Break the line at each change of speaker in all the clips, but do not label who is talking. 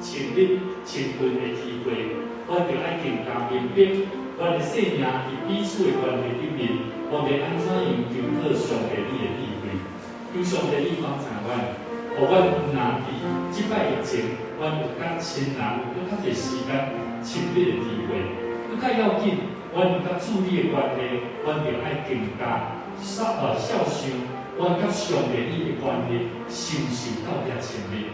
親密親近的機會，阮著愛更加明白，阮的生命佇彼此的關係頂面，阮欲按怎樣求討上帝你的智慧？求上帝你幫助阮，予阮毋但佇這擺疫情，阮有佮親人有閣較濟時間親密的機會，閣較要緊，阮佮主你的關係，阮著愛更加肖想，阮佮上帝你的關係是毋是有夠遐親密？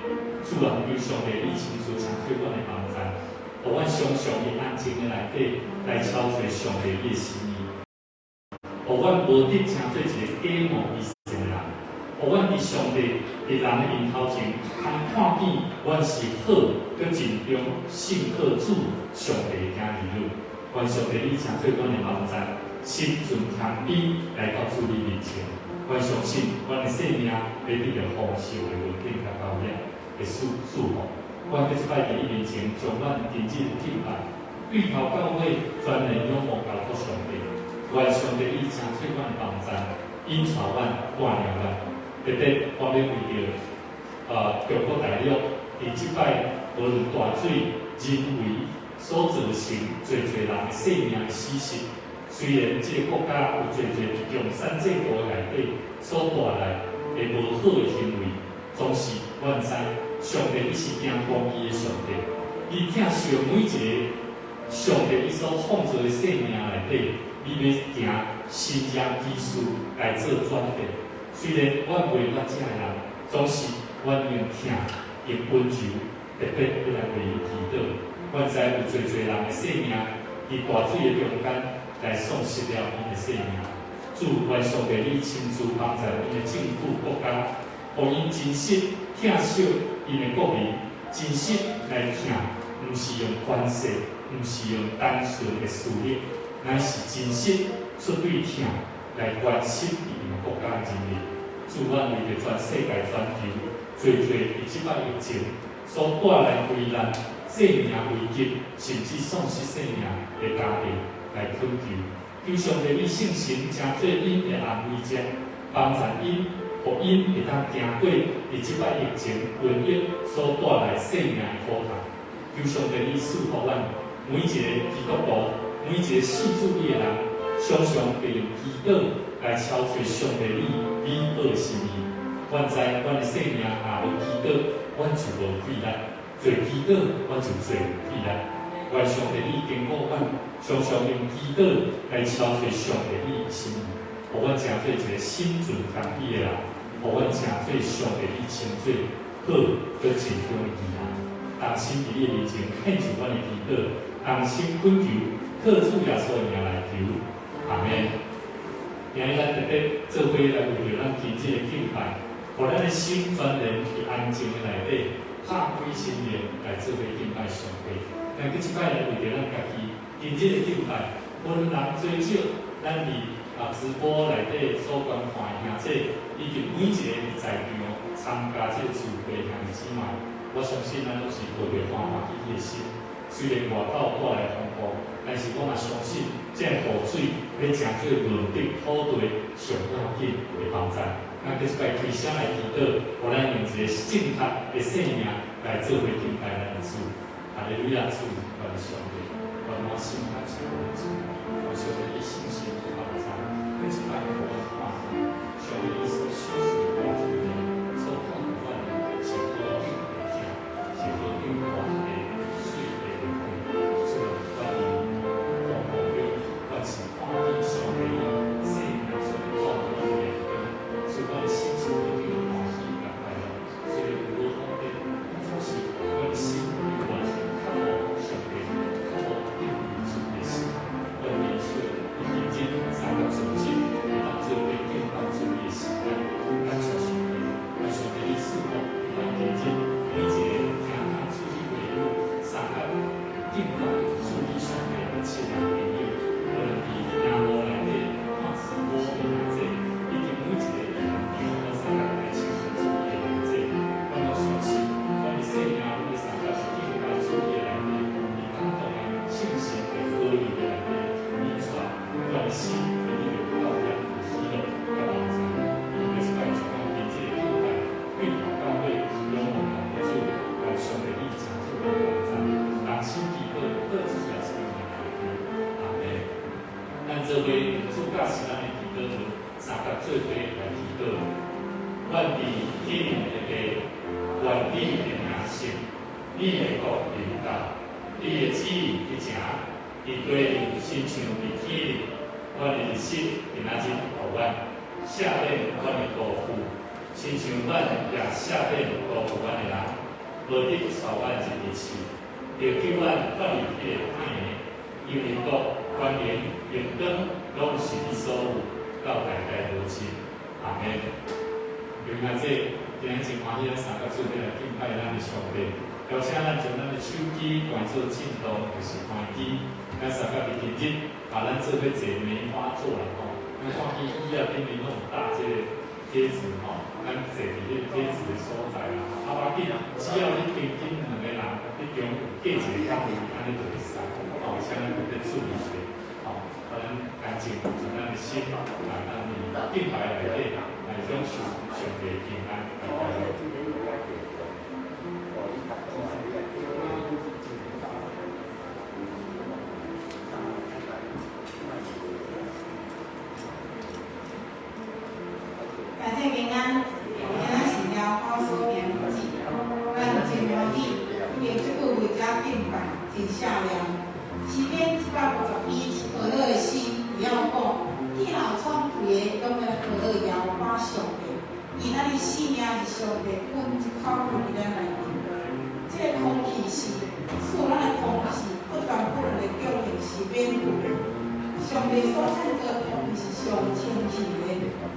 主啊，求上帝你親自成做阮的幫助，予阮常常佇安靜的內底來敲揣上帝你的心意，予阮無得成做一個假冒為善的人，予阮佇上帝佇人的面頭前，通看見阮是好，閣盡忠信靠主上帝的囝兒女。願上帝你成做阮的幫助，心存謙卑來到主你面前。阮相信阮的生命會得著豐盛的穩定佮保養的祝福。阮閣一擺佇你面前，將阮今日的敬拜，對頭到尾全然仰望交託上帝。願上帝你成做阮的幫助，引帶阮，帶領阮。特別我欲為著中國大陸佇這擺無論大水人為所造成濟濟人的生命的死失，雖然這个國家有濟濟佇共產制度內底所帶來的無好的行為，總是阮知上帝你是行公義的上帝，你疼惜每一个上帝伊所創造的生命內底，你欲行神蹟奇事來做轉變。雖然阮袂捌這个人，總是阮用疼、用溫柔，特別欲來為伊祈禱。阮知有濟濟人的生命佇大水的中間來喪失了𪜶的生命。主，願上帝你親自幫助𪜶的政府國家，予𪜶真實疼惜𪜶的國民，真實來疼，毋是用權勢，毋是用單純的私利，乃是真實出對疼來關心𪜶的國家人民。主，阮為著全世界全球濟濟佇這擺疫情所帶來危難、生命危急，甚至喪失生命的家庭來懇求，求上帝你聖神成做𪜶的安慰者，幫助𪜶，予𪜶會當行過佇這擺疫情瘟疫所帶來生命的苦痛。求上帝你賜福阮每一个基督徒，每一个信主你的人，常常會用祈禱來敲揣上帝你美好的心意。阮知阮的生命若無祈禱，阮就無氣力；做祈禱，阮就做有氣力。願上帝你堅固阮，常常用祈禱來敲揣上帝你的心意，予阮成做一个心存謙卑的人，予阮成做上帝你稱做好閣盡忠的義人。同心佇你的面前獻上阮的祈禱，同心懇求，靠主耶穌的名來求，阿門。今日咱特別做伙來為著咱今日的敬拜，予咱的心全然佇安靜的內底，拍開心靈來做伙敬拜上帝。咱閣這擺來為著咱家己今日的敬拜，無論人濟少，咱佇直播內底所觀看的兄弟，以及每一个佇在場參加這个聚會的兄弟姊妹，我相信咱攏是抱著歡歡喜喜的心。雖然外口帶來風暴，但是我嘛相信，這个雨水欲成做潤澤土地上要緊的幫助。咱閣一擺開聲來祈禱，予咱用一個正確的生命來做伙敬拜咱的主。哈利路亞，主，阮的上帝，阮滿心感謝阮的主，願上帝你信心去幫助，閣一擺予阮看見，上帝你所賞賜的主權，所祝福阮的是何等的疼，是何等大的水的恩典。主啊，阮佇風暴中，阮是看見上帝你生命所創造的光，主，阮的心是何等的歡喜佮快樂。雖然有無方便，總是阮的心永遠渴慕上帝，渴慕敬畏主的心。阮祈求你今日三個組織會當做伙敬拜主的時間，感謝上帝，願上帝你賜福，阮今日每一個聽講主你話語、三個敬拜主你上帝的親人朋友，無論佇熒幕內底看直播的兄弟，以及每一個佇現場咱三個來親近主你的兄弟，阮攏相信，阮的生命攏佇三個敬拜主你的內底，佇感動的聖神的河流的內底，引帶阮的心會得著教養、喜樂佮幫助。閣一擺將咱今日的敬拜，對頭到尾仰望交予主，願上帝你成做阮做伙來祈禱。阮佇天的父，願你的名聖，你的國臨到，你的旨意去成，佇地親像佇天頂。阮的日食今仔日予阮，赦免阮的辜負，親像阮也赦免辜負阮的人。無得帶阮入去試，著救阮脫離彼个歹的，因為國、權能、榮光，攏是你所有，到代代無盡。阿門。弟兄姊妹，今日真歡喜，咱三個做伙來敬拜咱的上帝。邀請咱將咱的手機關做震動，就是關機。咱三個佇今日，把咱做伙坐梅花座啦吼。咱看見椅仔頂面攏有搭這個貼紙吼，咱坐佇彼個貼紙的所在啦。啊，無要緊，只要你平均兩個人，你中有隔一個空位，按呢就會使。吼，請咱特別注意者，吼，咱安靜，將咱的心，來咱佇敬拜內底來享受上帝的平安。
感謝平安，今仔是了好所年節，咱真歡喜，因為這久為遮敬拜真閃亮。詩篇150篇是學樂的詩，伊曉講，天後創開的，攏欲來學樂耶和華上帝，伊咱的生命是上帝噴一口氣佇咱內面。這个空氣是賜咱的空氣，不斷不斷的供應是免費的。上帝所創造的空氣是上清氣的。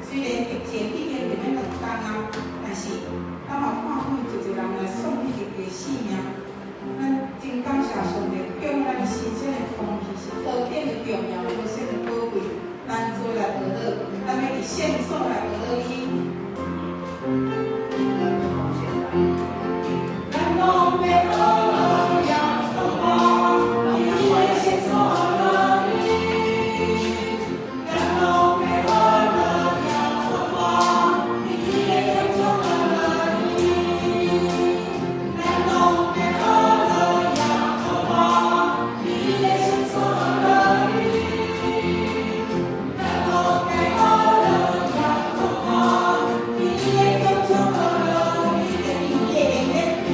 雖然疫情已經入欲2冬啊，但是咱嘛看見濟濟人來送去家己的性命。咱真感謝上帝，供咱新鮮的空氣是何等的重要，何等的寶貴。咱做來學樂，咱欲佇聖所來學樂伊。咱攏欲學樂耶和華，佇伊的聖所樂伊。咱攏欲學樂耶和華，佇伊的聖所樂伊。咱攏欲學樂耶和華，佇伊的聖所樂伊。咱攏欲學樂耶和華，佇伊的聖所樂伊。因為伊的恩典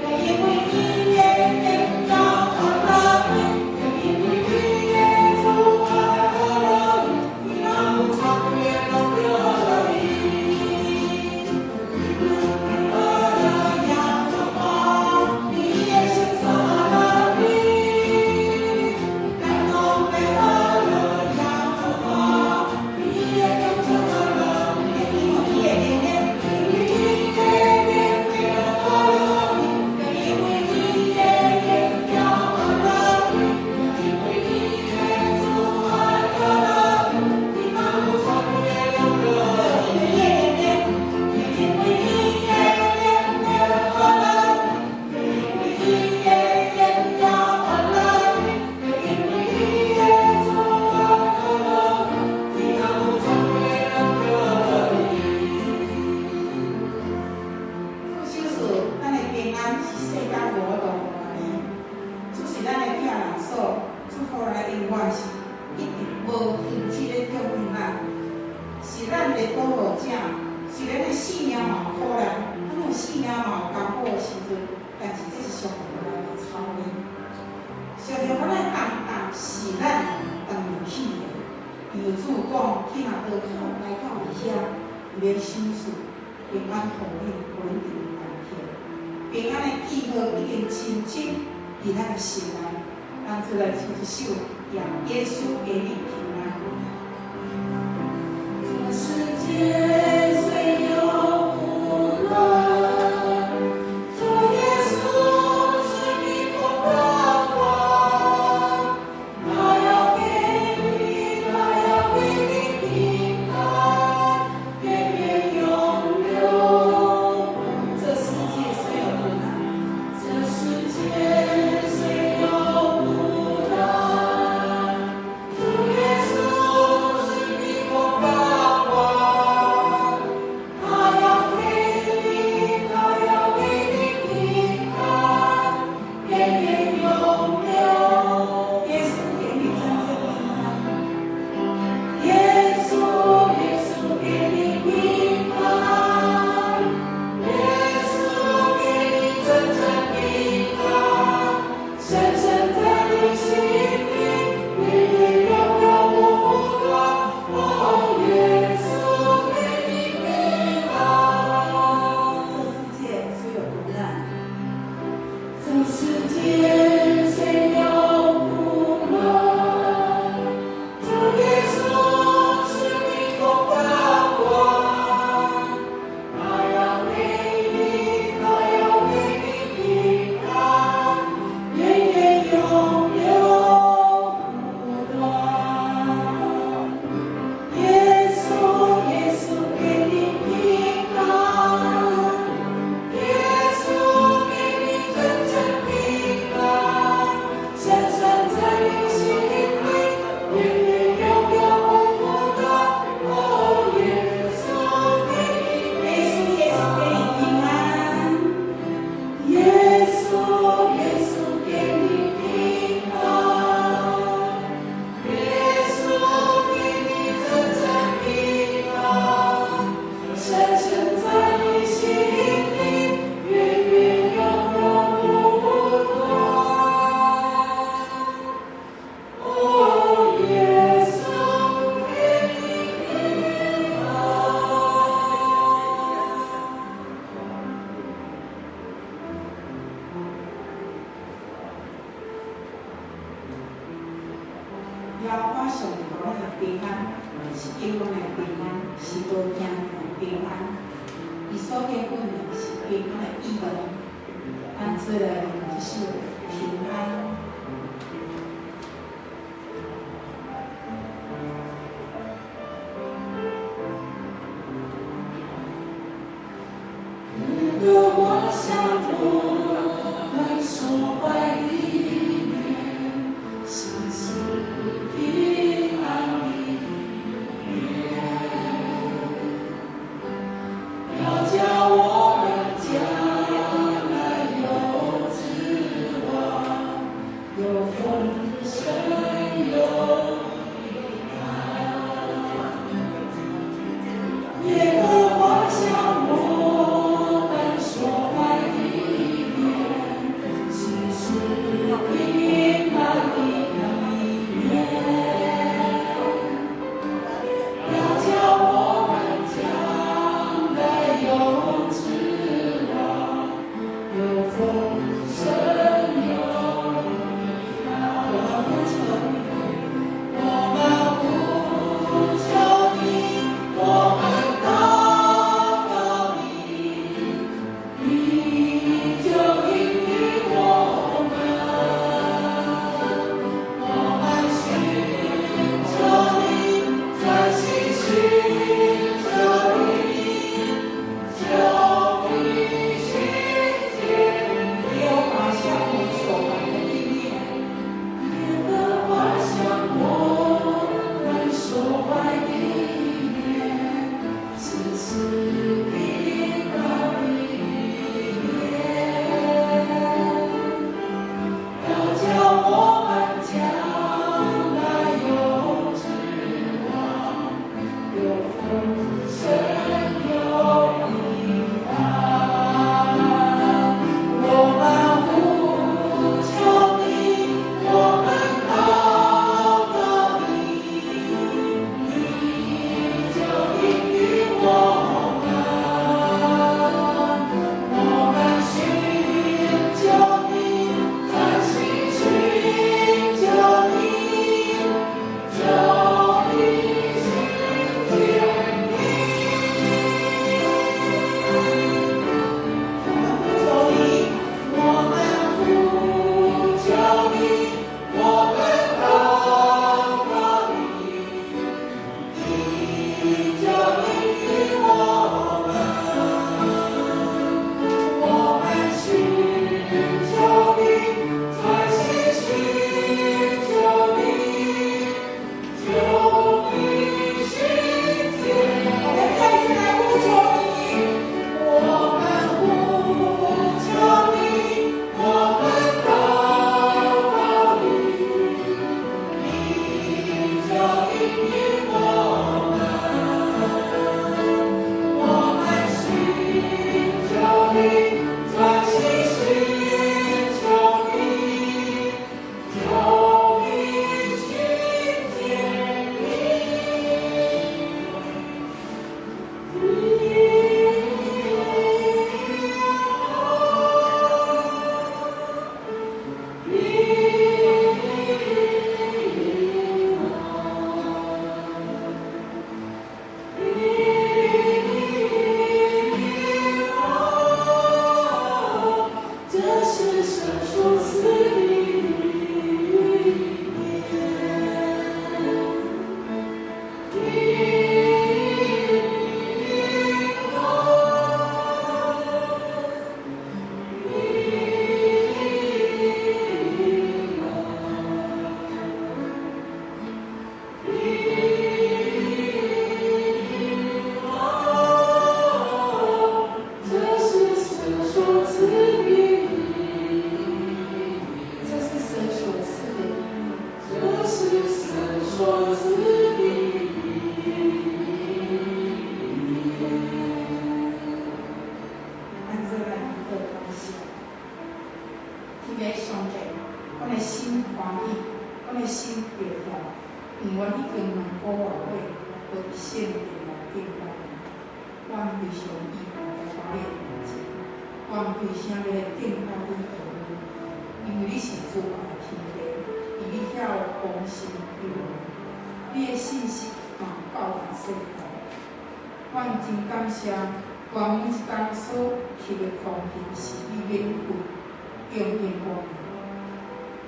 因為伊的榮耀樂伊，因為伊的慈愛樂伊，天父創業攏著樂伊。學樂耶和華，佇伊的聖所樂伊。咱攏欲學樂耶和華，佇伊的聖所樂伊。因為伊的恩典，因為伊的恩典樂伊，因為伊的榮耀樂伊，因為伊的慈愛樂伊，天父創業攏著樂伊。因為伊的恩典樂伊，因為伊的榮耀樂伊，因為伊的慈愛樂伊，天父創業攏著樂伊。主賞賜咱的平安是世間無法度予咱的，主是咱的避難所，主予咱的永遠是一直無停止咧供應咱，是咱的保護者。雖然咱性命嘛有苦難，咱有性命嘛有艱苦的時陣，但是這是上帝予咱的操練。上帝予咱的擔當是咱當會起的。因為主講，去若倒靠來到伊遐，伊欲賞賜平安予恁，予恁得安息。平安的記號已經深深佇咱的心內。咱做來唱一首，讓耶穌給你平安。這世界雖有苦難，主耶穌是避風港灣，他要給你，他要給你平安，源源永流。這世界雖有苦難，這世界雖有苦難，主耶穌耶和華上帝予咱的平安，是永遠的平安，是無驚的平安。伊所給阮的是平安的意願。咱做來念這首平安。
耶和華向我們所懷的意念，是賜平安的意念，要叫我們將來有指望，有豐盛有平安。耶和華向我們所懷的意念，是賜平安的意念，要叫我們將來有指望，有豐盛有平安。我們呼求你，我們禱告你，你就應允我們。我們尋求你，專心尋求你，就必尋見你。
耶和華向我們所懷的意念，
耶和華向我們所懷的意念，是賜平安的意念，要叫我們將來有指望，有豐盛有平安。我們呼求你，我們禱告你，你就應允我們。我們尋求你，專心尋求你，就必尋見你。
我們呼求你，
我們呼求你，我們禱告你，你就應允我們。我們尋求你，專心尋求你，就必尋見
我們再次來呼求你，
我們呼求你，我們禱告你，你就應允我們。我們尋求你，專心尋求你，就必尋見你。這是神所賜的意念。平安，平安，平安，這是神所賜的意念。
這是神所賜的意念。
這是神所賜的意念。
咱做來祈禱感謝，天父上帝，阮的心歡喜，阮的心著痛，因為阮已經萬古偌久，無佇聖殿內敬拜你。阮非常依靠來到你的面前，阮非常欲來敬拜你的因為你是諸萬的天父，伫你遐有丰盛救恩，你的信息嘛到达世界。阮真感谢，阮每一工所吸的空气是你免费供应阮的。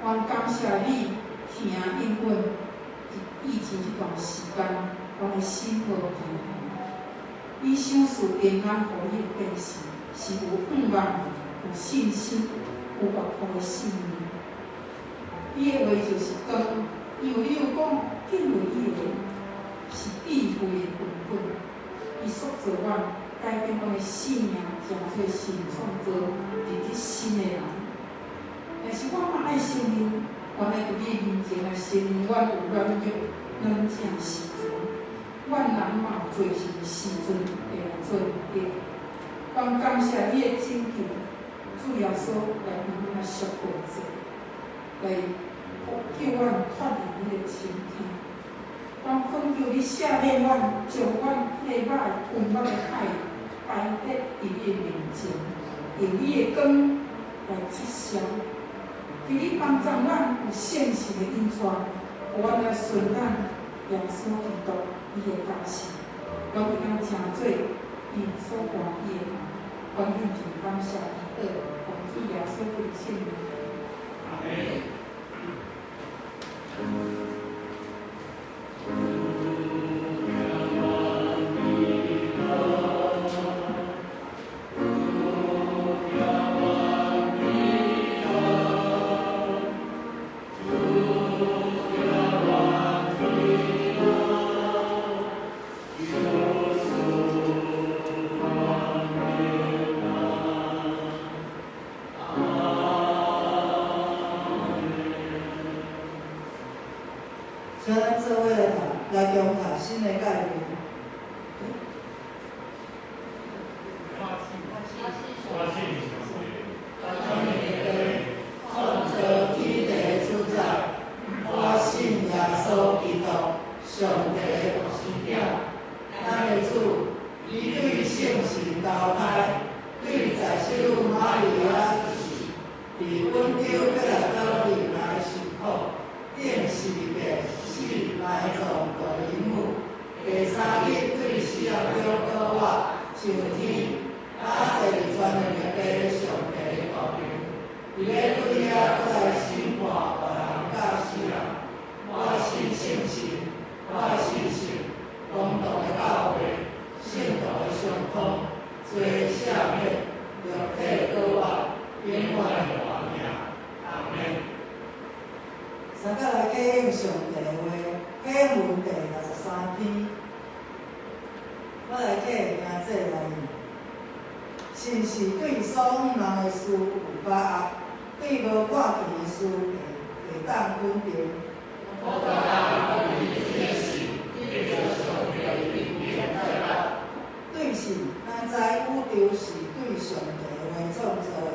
阮感谢你疼应阮，伫疫情这段时间，阮的心无疲倦。你赏赐平安予你的百姓，是有盼望、有信心、有活泼的生命。你的话就是光，因为你有讲敬畏你的是智慧的根本。伊塑造阮，改变阮的生命，成做新创造、入去新的人。但是我嘛爱承认，原来伫你面前来承认，阮有软弱、软正时阵，阮人嘛有罪性的时阵会来做毋对。阮感谢你的拯救，主耶稣来为阮来赎过罪，来救阮脫離你的情疼。阮懇求你赦免阮，將阮彼個肉的溫肉的愛擺佇你的面前，用你的光來擦消。求你幫助咱有聖神的引帶，予阮來順咱耶穌基督伊的教示，阮會當成做伊所歡喜的人。阮獻上感謝祈禱，奉主耶穌基督聖名。
阿門。
請咱做伙來讀，來共讀新的誡命。
我信上帝，
創造天地的主宰，我信耶穌基督，上帝的獨生子，咱的主，伊對聖神投胎，對在聖女瑪利亞出世，佇本丟彼拉多歷來受苦，釘十字架，死埋葬大陰府，第三日對死人中復活，上天，啊坐佇全能的父上帝的右邊，伊欲對遐閣來審判活人佮死人。我信聖神，我信聖公同的教會，聖徒的相通，罪赦免，肉體復活，永遠的活命。阿門。
三甲來啟應上帝的話，啟應文第63篇，我來替兄弟來念。是毋是對所向望的事有把握，對無看見的事會當穩定？對信，咱知宇宙是對上帝的話創造的。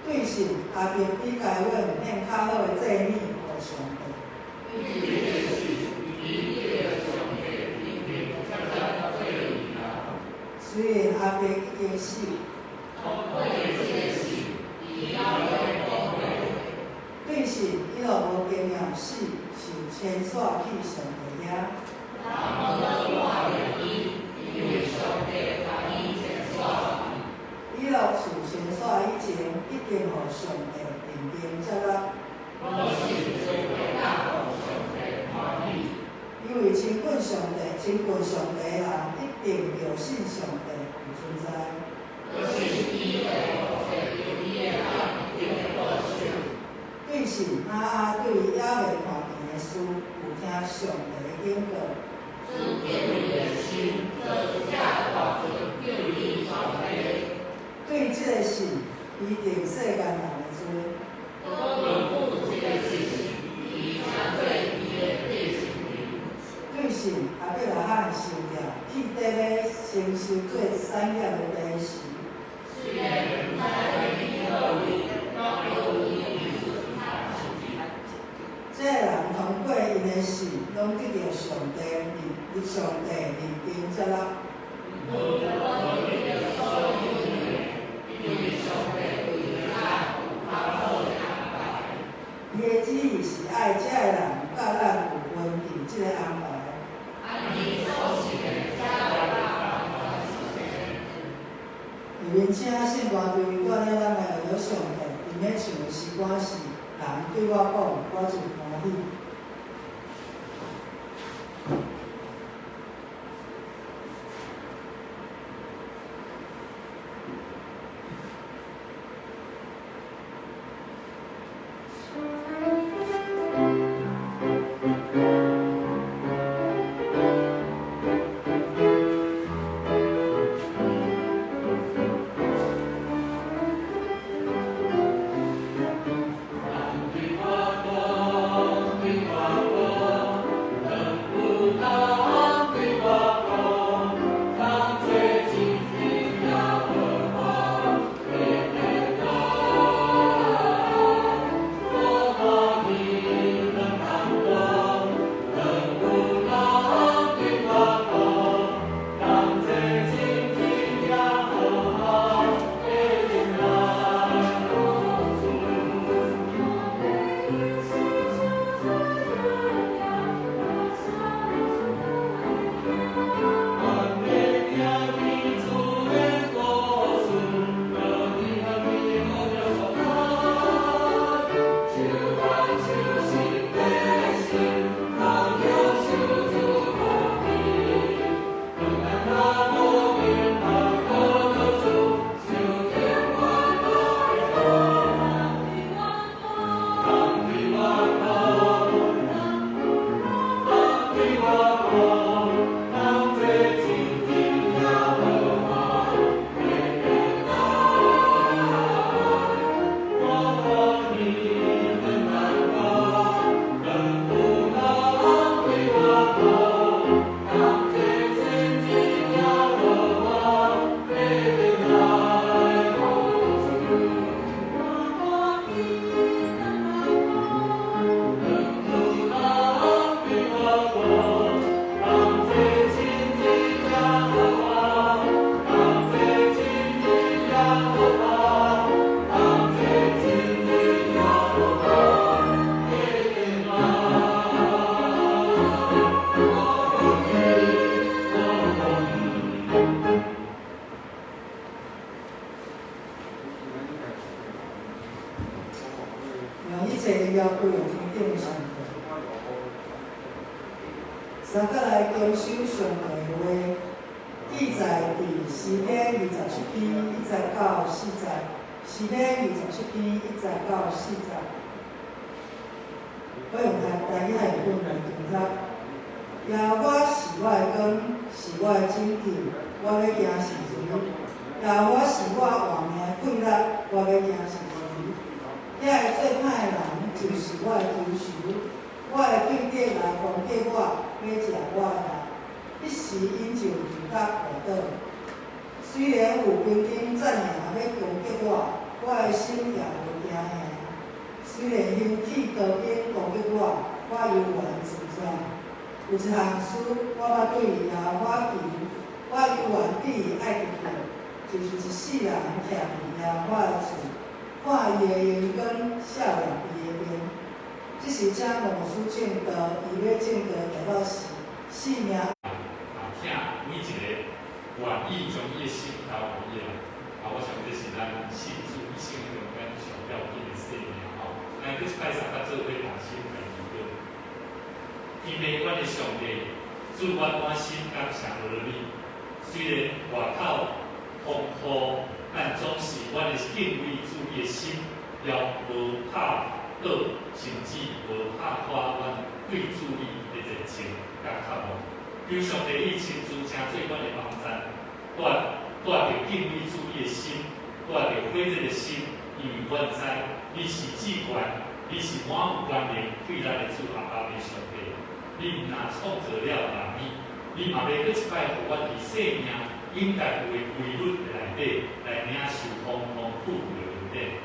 對信，亞伯比該隱獻較好的祭物予上帝。雖然亞伯已經死，對信，伊若無經驗死，受遷徙去上帝遐。以諾受遷徙以前，已經予上帝認定接納。因為親近上帝、親近上帝的人，一定著信上帝有存在。對信，亞亞對猶未看見的事，有聽上帝的警告。對這个信，伊定世間人的罪。對信，亞伯拉罕受掠，去得欲承受做產業的地時，這个人通過𪜶的信，攏得著上帝認，上帝認定接納。面請聖歌隊帶領咱來學上帝。𪜶咧唱的詩歌是人對我講，我真歡喜。讓一切榮耀歸予天頂的上帝。三角來謹守上帝的話，記載佇詩篇27篇1節到4節。詩篇27篇1節到4節。我用台台語譯本來讀讀。耶和華是我的光，是我的拯救，我欲驚是誰？耶和華是我活命的氣力，我欲驚是誰？遐个做歹的人就是我的仇仇，我的對敵來攻擊我，欲食我的肉，彼時𪜶就跌倒倒。雖然有兵丁陣營欲攻擊我，我的心也無驚嚇。雖然興起刀兵攻擊我，我猶原自在。有一項事，我捌對耶和華求，我猶原對伊愛得著，就是一世人徛佇耶和華的厝，看伊的榮光，笑顳伊的面。這時請牧師證道，伊欲證道讀到是性命。
啊，疼每一個願意將伊的心交予伊的人，啊，我想這是咱信主一生中間上要緊的生命吼。咱閣一擺三角做伙同心來祈禱。天父，阮的上帝，主，阮滿心感謝予你。雖然外口風雨，但總是阮的敬畏主你的心，了無拍倒，甚至無拍垮阮對主你的熱情佮渴望。求上帝你親自成做阮的幫贊，帶帶著敬畏主你的心，帶著火熱的心，因為阮知你是至懸，你是滿有權能對咱的主阿爸的上帝。你毋但創造了萬物，你嘛欲閣一擺予阮佇生命應該有的規律的內底，來領受豐豐富富的恩典。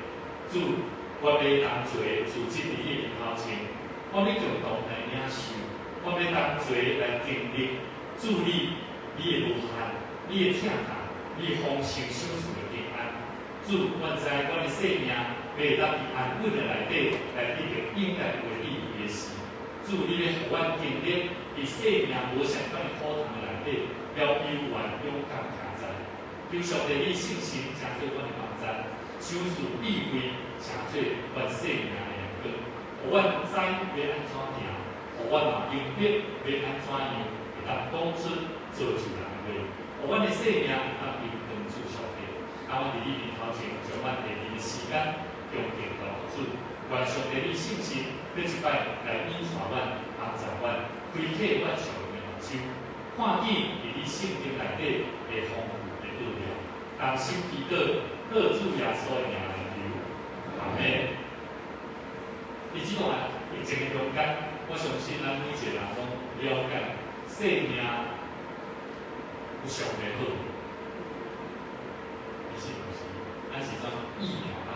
主，我欲同齊聚集佇你的面頭前，我欲共同來領受，我欲同齊來經歷主你，你的無限，你的疼痛，你豐盛賞賜的平安。主，阮知阮的生命欲會當佇安穩的內底來得著應該有的智慧的時。主，你欲予阮經歷佇生命無相仝的苦痛的內底，了猶原勇敢徛在。求上帝你信心成做阮的网站，賞賜智慧成做阮生命的亮光，予阮知欲按怎行，予阮嘛明白欲按怎樣，會當講出造就人的話，予阮的生命會當榮光主上帝。啊，阮佇你面頭前，將阮下面的時間恭敬交予主，願上帝你信心，欲一擺來引帶阮、幫助阮，開啟阮屬靈的目睭，看見佇你聖經內底的豐富的奧妙，同心祈禱，靠主耶穌的名來求，阿們。佇這段疫情的中間，我相信咱每一個人攏了解，生命有上帝好。其實毋是，咱是怎疫苗較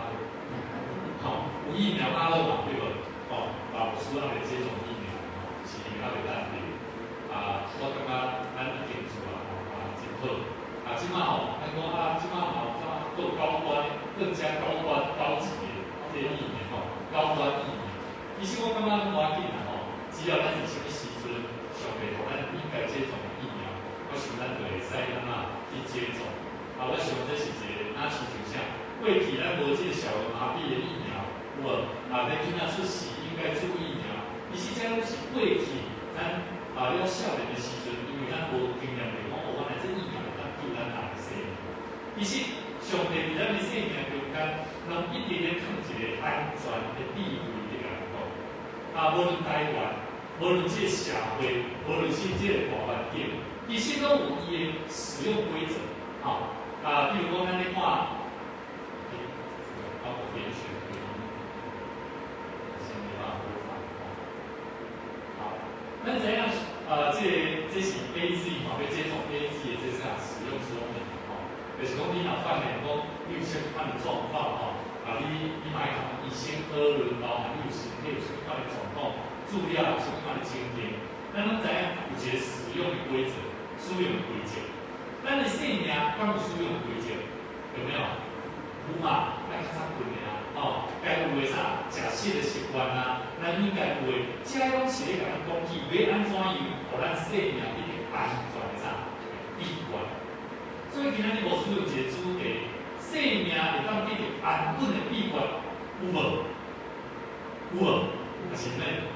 好，吼，有疫苗較好嘛，對無？吼，啊，有需要來接種疫苗，吼，是因為猶未等對。啊，我感覺咱已經做啊，吼，啊，真好。啊，這擺吼，咱講啊，這擺嘛有較閣高端、更加高端、高級的這個疫苗吼，高端疫苗。其實我感覺攏無要緊啦吼，只要咱是啥物時陣，上帝予咱應該接種的疫苗，我想咱就會使按怎去接種。啊，我想這是一個，若親像啥？過去咱無這個小兒麻痹的疫苗，有無？啊，咧囡仔出世應該注疫苗。其實這攏是過去咱啊了少年的時陣，因為咱無經驗，就講哦，原來這疫苗會當救咱人的生命。其實上帝佇咱的生命中間，攏一直咧藏一個安全的智慧佇共咱講。啊，無論台灣，無論這個社會，無論是這個大環境，其實攏有伊的使用規則。吼，啊，比如講，咱咧看，欸，這個包括點選可以，先沒辦法播放。好，咱知影，這個這是 AZ 吼，欲接種 AZ 的這啥使用說明吼，就是講你若發現講你有啥物款的狀況吼，啊，你嘛愛共醫生討論，包含你有身體有啥物款的狀況，注了有啥物款的情形，咱攏知影有一個使用的規則，使用的規則。咱的生命敢有使用規則？有沒有？有嘛？愛較早睏的啊，吼，該有的啥食食的習慣啊，咱應該有的，這攏是咧共咱講起，欲按怎樣，予咱生命得到安全的啥秘訣。所以今仔日無使用一個主題，生命會當得到安穩的秘訣，有無？有無？抑是免？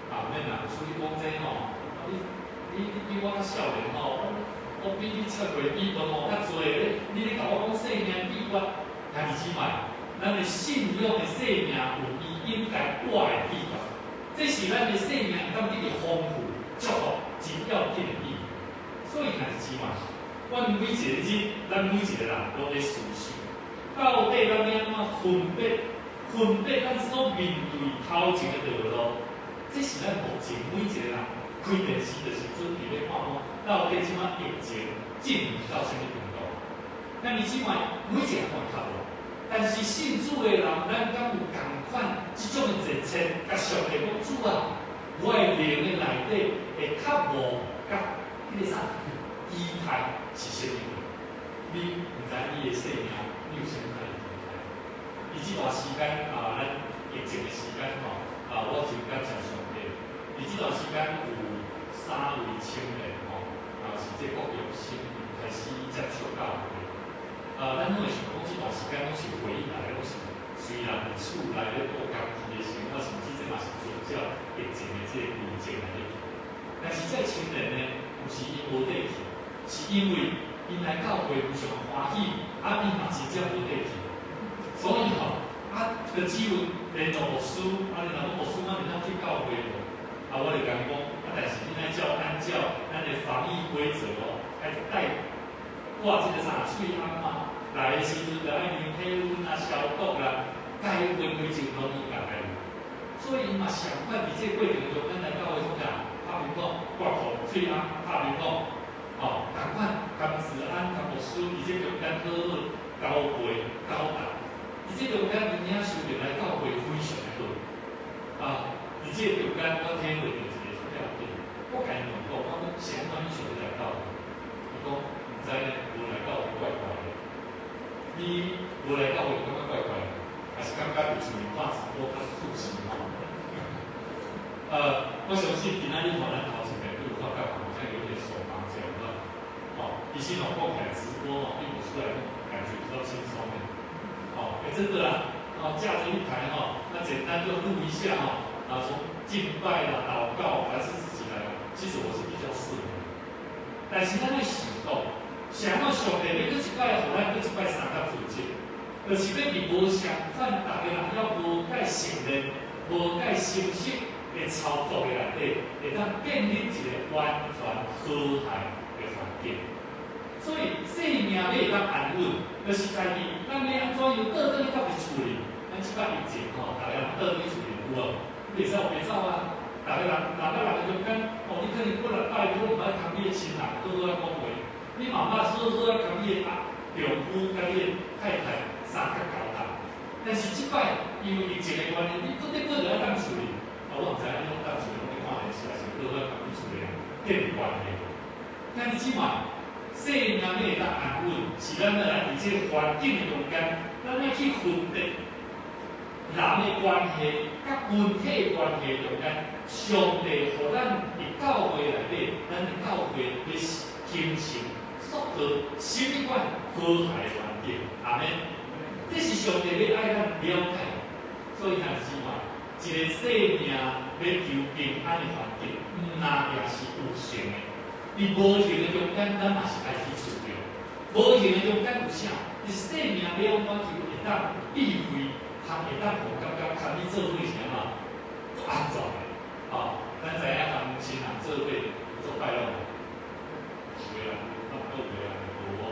啊，免啦，出去講這吼，你比我較少年吼。我比你出過比問吼較濟，你咧共我講生命秘訣，兄弟姊妹，咱的信仰的生命有伊應該帶的秘訣，這是咱的生命當得到豐富祝福真要緊的秘密。所以兄弟姊妹，阮每一個日，咱每一個人攏咧思想，到底咱欲按怎分別咱所面對頭前的道路，這是咱目前每一個人開電視就是準備咧看講，到底這擺疫情進入到啥物程度？咱你這擺每一個人攏會較無，但是信主的人，咱敢有仝款這種的熱切，共上帝講主啊，我的靈的內底會較無佮彼個啥期待是啥物？你毋知你的生命，你有啥物款的期待？佇這段時間啊，咱疫情的時間吼，啊，我真感謝上帝。佇這段時間有三位青年吼，啊是這國中生開始接觸教會。啊，咱攏會想講這段時間攏是回應來，攏是雖然佇厝內咧過家己的生活，甚至這嘛是遵照疫情的這個規則來咧去。但是這青年呢，毋是𪜶無底氣，是因為𪜶來教會非常歡喜，啊，𪜶嘛真正無底氣，所以吼，啊，就只有聯絡牧師，啊，聯絡牧師，咱會當去教會無？啊，我就共伊講，啊，但是你愛照按照咱的防疫規則哦，愛戴掛這個啥喙甕嘛，來的時陣就愛量體溫啊、消毒啦，該有的規則攏應該來有。所以𪜶嘛上款佇這個過程中，咱來教會創啥？拍面講，掛口喙甕，拍面講，吼，仝款共子安、共牧師佇這中間好好交陪交代。佇這中間，𪜶領受著來教會非常的好。啊，佇這個中間，我體會著一個出了點。我共伊問講，我講是按怎你想欲來教會？伊講毋知呢，無來教會怪怪的。你無來教會感覺怪怪的，還是感覺佇厝裡看直播較舒適吼？我相信今仔日吼，咱頭前面都有發覺，好像有點手忙腳亂，吼。其實哦，講起來直播哦，比我出來感覺比較輕鬆的。哦，欸，真的啦，哦，架著一台吼，那簡單就錄一下吼，啊，從敬拜啦、禱告，凡事自己來，其實我是比較順的。但是咱愛想講，啥物上帝欲閣一擺，予咱閣一擺相佮組織，就是欲佇無相款，逐个人猶無介熟練、無介熟悉的操作的內底，會當建立一個完全和諧的環境。所以生命欲會當安穩，就是在於咱欲按怎樣倒轉去到佇厝裡。咱這擺疫情吼，逐个人倒轉去厝裡有無？你袂使烏白走啊！逐个人，人佮人的中間，哦，你可能過禮拜可能欲共你的親人好好仔講話，你嘛捌好好仔共你的阿丈夫佮你的太太相佮交談。但是這擺因為疫情的關係，你不得不就愛踮厝裡。啊，我毋知影你攏踮厝裡攏咧看電視，還是好好仔共你厝的人建立關係。那你這擺生命欲會當安穩，是咱愛佇這個環境的中間，咱愛去分辨人的關係佮群體的關係中間，上帝予咱佇教會內底，咱的教會欲形成塑造什麼款和諧的環境？阿們。這是上帝欲愛咱了解，所以兄弟姊妹，一個生命欲求平安的環境，毋若也是有形的。佇無形的中間，咱嘛是愛去注重。無形的中間有啥？佇生命欲按怎求會當智慧，通會當予感覺共你做伙是按怎足安全的。哦，咱知影共親人做伙做快樂無？有的人，咱毋過有的人無哦。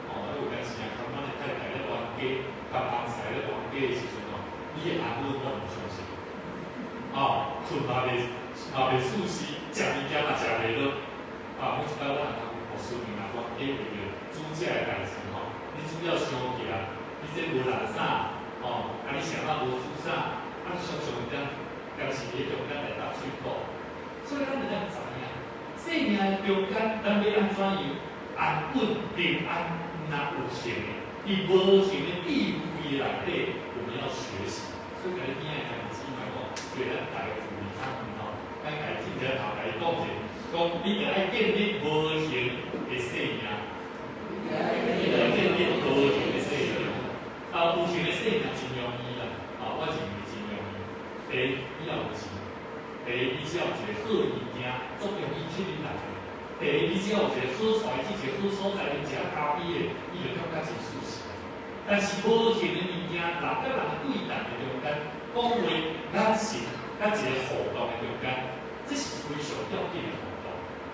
哦，啊有當時啊，共阮的太太咧冤家，共翁婿咧冤家的時陣哦，你會安穩，我毋相信。哦，睏嘛袂舒適，食物件嘛食袂落。啊，每一擺我若共牧師們若冤家為著煮食的代誌吼，你煮了傷鹹，你這無人啥，吼，啊你啥仔無煮啥，啊你常常會當當時佇中間來搭喙鼓。所以咱會當知影，生命的中間，咱欲按怎樣安穩平安，毋若有形的，佇無形的智慧內底，我們要學習。所以，共你邊仔的兄弟姊妹講，對咱大家鼓勵他們吼，咱家己進來頭共伊講者，講你著愛建立無形的生命，你著愛建立無形的生命。啊，有形的生命真容易啦，啊，我認為真容易。第一，你要有錢；第二，你只要有一個好物件，足容易吸引人的。第二，你只要有一個好帶去一個好所在，啉一下咖啡的，你就感覺真舒適。但是無形的物件，人佮人對談的中間，講話、眼神，佮一個互動的中間，這是非常要緊的互動。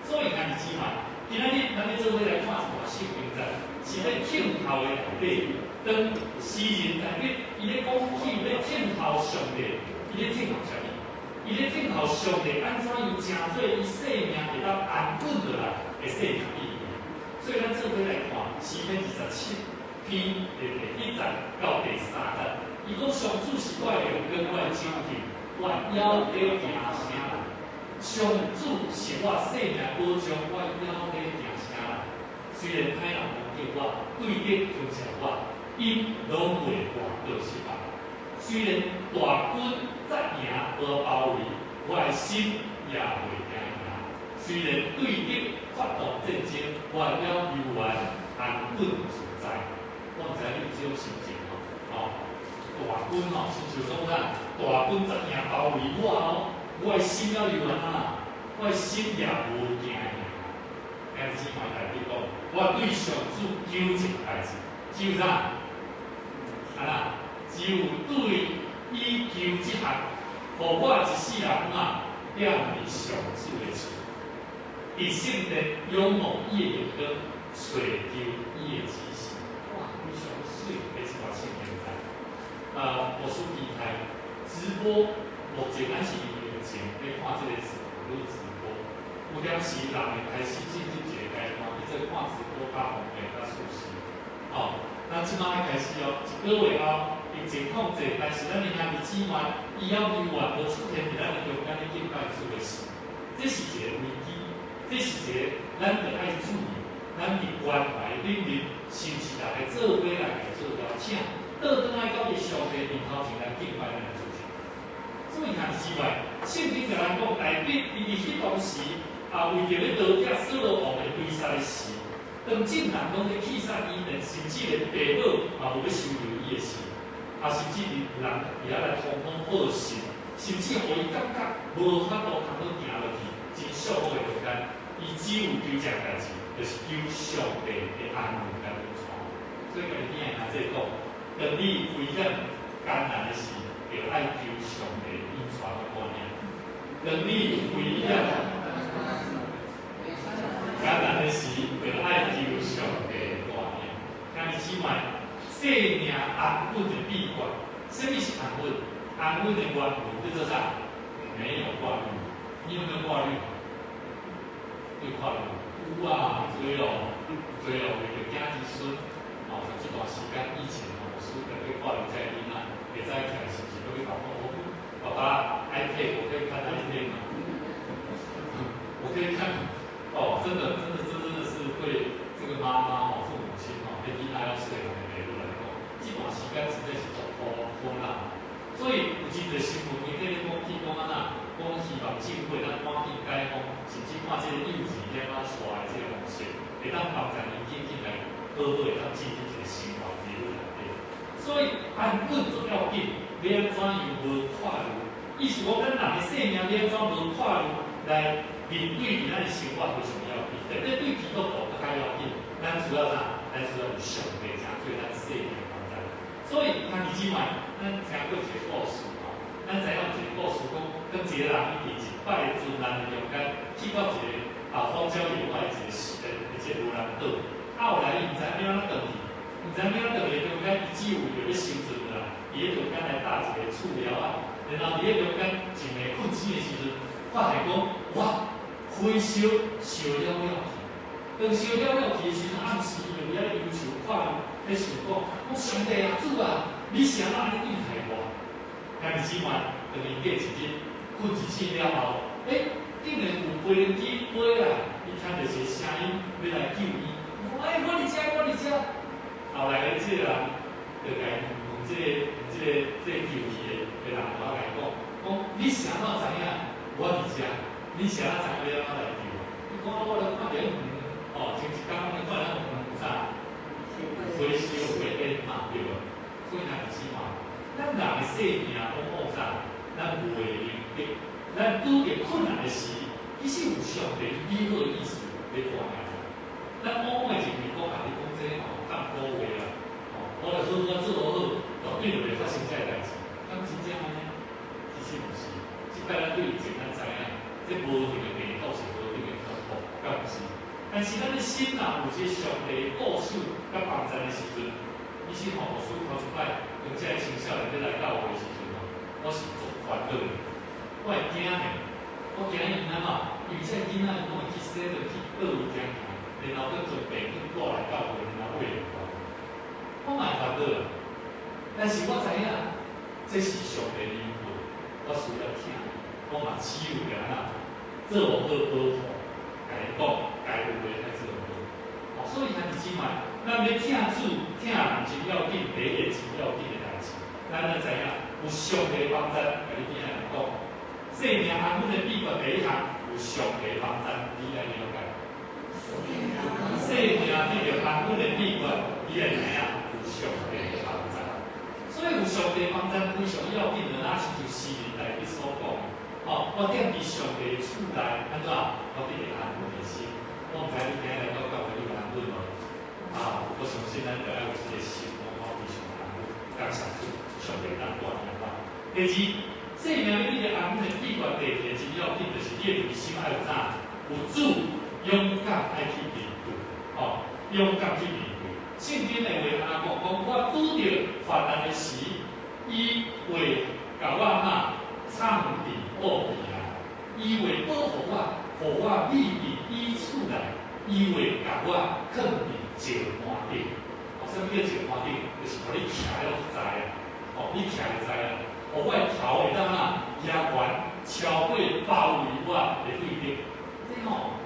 所以兄弟姊妹，今仔日咱欲做伙來看一段聖經節，是咧聽候的內底，當詩人大衛伊咧講起咧聽候上帝，伊咧聽候啥物？伊咧聽候上帝按怎樣成做伊生命會當安穩落來的生命意義。所以咱做伙來看詩篇27篇的第1節到第3節，伊講上主是我的亮光，我的拯救，我猶咧驚啥人？上主是我生命保障，我猶咧驚啥人？雖然歹人攻擊我，對敵吞噬我，𪜶攏袂活過失敗。雖然大軍扎營無包圍，我的心也袂驚嚇。雖然對敵發動戰爭，我猶猶原安穩自在。我毋知你有這種心情吼，哦，大軍吼，親像講啥，大軍扎營包圍我哦，我的心猶猶原啊，我的心也無驚嚇。兄弟姊妹大家講，我對上主求一個代誌，只有啥？啊啦，只有對伊求這項，予我一世人啊，踮佇上主的厝，佇聖殿仰望伊的榮光，揣求伊的指示。哇，非常媠，這一段聖經節。牧師期待直播，目前咱是因為疫情咧看這個是網路直播，有當時人會開始進入一個階段，叫做看直播較方便、較舒適。哦，咱這擺開始哦，一個月後疫情控制，但是咱的兄弟姊妹，伊猶猶原無出現佇咱的中間咧敬拜主的時，這是一個危機，這是一個咱著愛注意，咱佇關懷頂面，是毋是逐个做伙來來做邀請，倒轉來到佇上帝面頭前來敬拜咱的主。所以兄弟姊妹，聖經共咱講，大衛伊佇彼當時啊，為著欲逃避掃羅王的追殺的時，當眾人攏咧棄殺伊，連甚至連爸母嘛無欲收留伊的時，啊，甚至有人佇遐來通風報信，甚至予伊感覺無法度通好行落去，真寂寞的中間，伊只有求一件代誌，就是求上帝的安穩佮引帶。所以，共你囝兄姊講，當你危險艱難的時，就愛求上帝引帶佮帶領。當你危險艱難的時，就愛求上帝帶領。兄弟姊妹，生命安穩的秘訣，啥物是安穩？安穩的原文叫做啥？沒有掛慮。你有沒有掛慮？有掛慮？有啊，濟哦，濟哦，為著囝兒孫，哦，像這段時間疫情哦，師特別掛慮這个囡仔，會早起來是毋是閣欲共我講，爸爸，iPad 我可以看 iPad 嗎？我可以看，哦，真的，真的，真真的是對這個媽媽哦，父母親哦，彼囡仔猶細漢的爸母來講，這段時間實在是足苦苦難。所以有真濟新聞媒體咧講起講按怎，講希望政府會當趕緊解封，甚至看這個幼稚園仔帶的這個方式，會當幫助𪜶緊緊來好好會當進入一個生活規律內底。所以安穩足要緊，欲按怎樣無掛慮？意思講，咱人的生命欲按怎無掛慮來面對佇咱的生活非常要緊，特別對基督徒閣較要緊。咱需要啥？咱需要有上帝成做咱生命的幫助。所以，兄弟姊妹，咱聽過一個故事吼，咱知影有一個故事講，當一個人伊佇一擺災難的中間，去到一個啊荒郊野外的一個時的一個無人島，啊後來伊毋知影欲按怎轉去，毋知影欲按怎轉去的中間，伊只有為著欲生存啦，佇咧中間來搭一個厝寮仔，然後佇咧中間一暝睏醒的時陣，發現講哇，火燒燒了了去，當燒了了去的時陣，暗時伊就佇遐憂愁看，咧想講，講上帝啊，主啊，你是按怎按呢對待我？兄弟姊妹，當伊過一日睏一醒了後，欸，竟然有飛行機飛來，伊聽著一個聲音欲來救伊，伊講欸，我佇遮，我佇遮。後來的這個人就共伊問這個、這個、這個救伊的的人，就共伊講，講你是按怎知影我佇遮？你是按怎知影欲按怎來救我？伊講我著看著遠，哦，前一工攏看著遠啥？火燒火煙嘛，對無？所以兄弟姊妹，咱人的生命往往啥？咱無會明白，咱拄著困難的時，其實有上帝美好的意思欲帶領咱。咱往往會認為講啊，你講這吼當古話啦，哦，我著好好做好好，絕對就袂發生這个代誌。敢真正按呢？其實毋是。這擺咱對以前咱知影，這無一定的病毒是無一定的克服，敢毋是？但是咱的心若有這個上帝顧守佮幫助的時陣，其實吼，牧師頭一擺當這个青少年欲來教會的時陣吼，我是足煩惱的，我會驚呢，我驚𪜶按怎？因為這个囡仔𪜶攏會去洗著去佗位行行，然後閣將病菌帶來教會，然後餵我。我嘛會煩惱，但是我知影這是上帝的恩惠，我需要聽，我嘛只有共按怎做好保護，共𪜶講該有的愛做好。哦，所以兄弟姊妹，咱欲疼主疼人真要緊，第一個真要緊的代誌，咱愛知影有上帝幫助，共你囝仔講，生命安穩的秘訣第一項有上帝幫助，你愛了解。生命得著安穩的秘訣，你愛知影有上帝幫助。所以有上帝幫助非常要緊的，若親像詩人大衛所講的，哦，我踮佇上帝的厝內，按怎？我得著安穩的心。我毋知你今日來到教會，你有安穩無？啊，我相信咱著愛有這個心，講我非常安穩，感謝主，上帝當帶領我。第二，生命欲得著安穩的秘訣，第二個真要緊，就是你的內心愛有啥？有主勇敢愛去面對，哦，勇敢去面對。聖經的話按怎講？講我拄著患難的時，伊會共我按怎藏佇寶地內，伊會保護我，予我秘佇伊厝內，伊會共我囥佇石山頂。哦，啥物叫石山頂？就是予你徛了就知啊。哦，你徛就知啊。予我的頭會當按怎舉懸超過包圍我的對敵。這吼，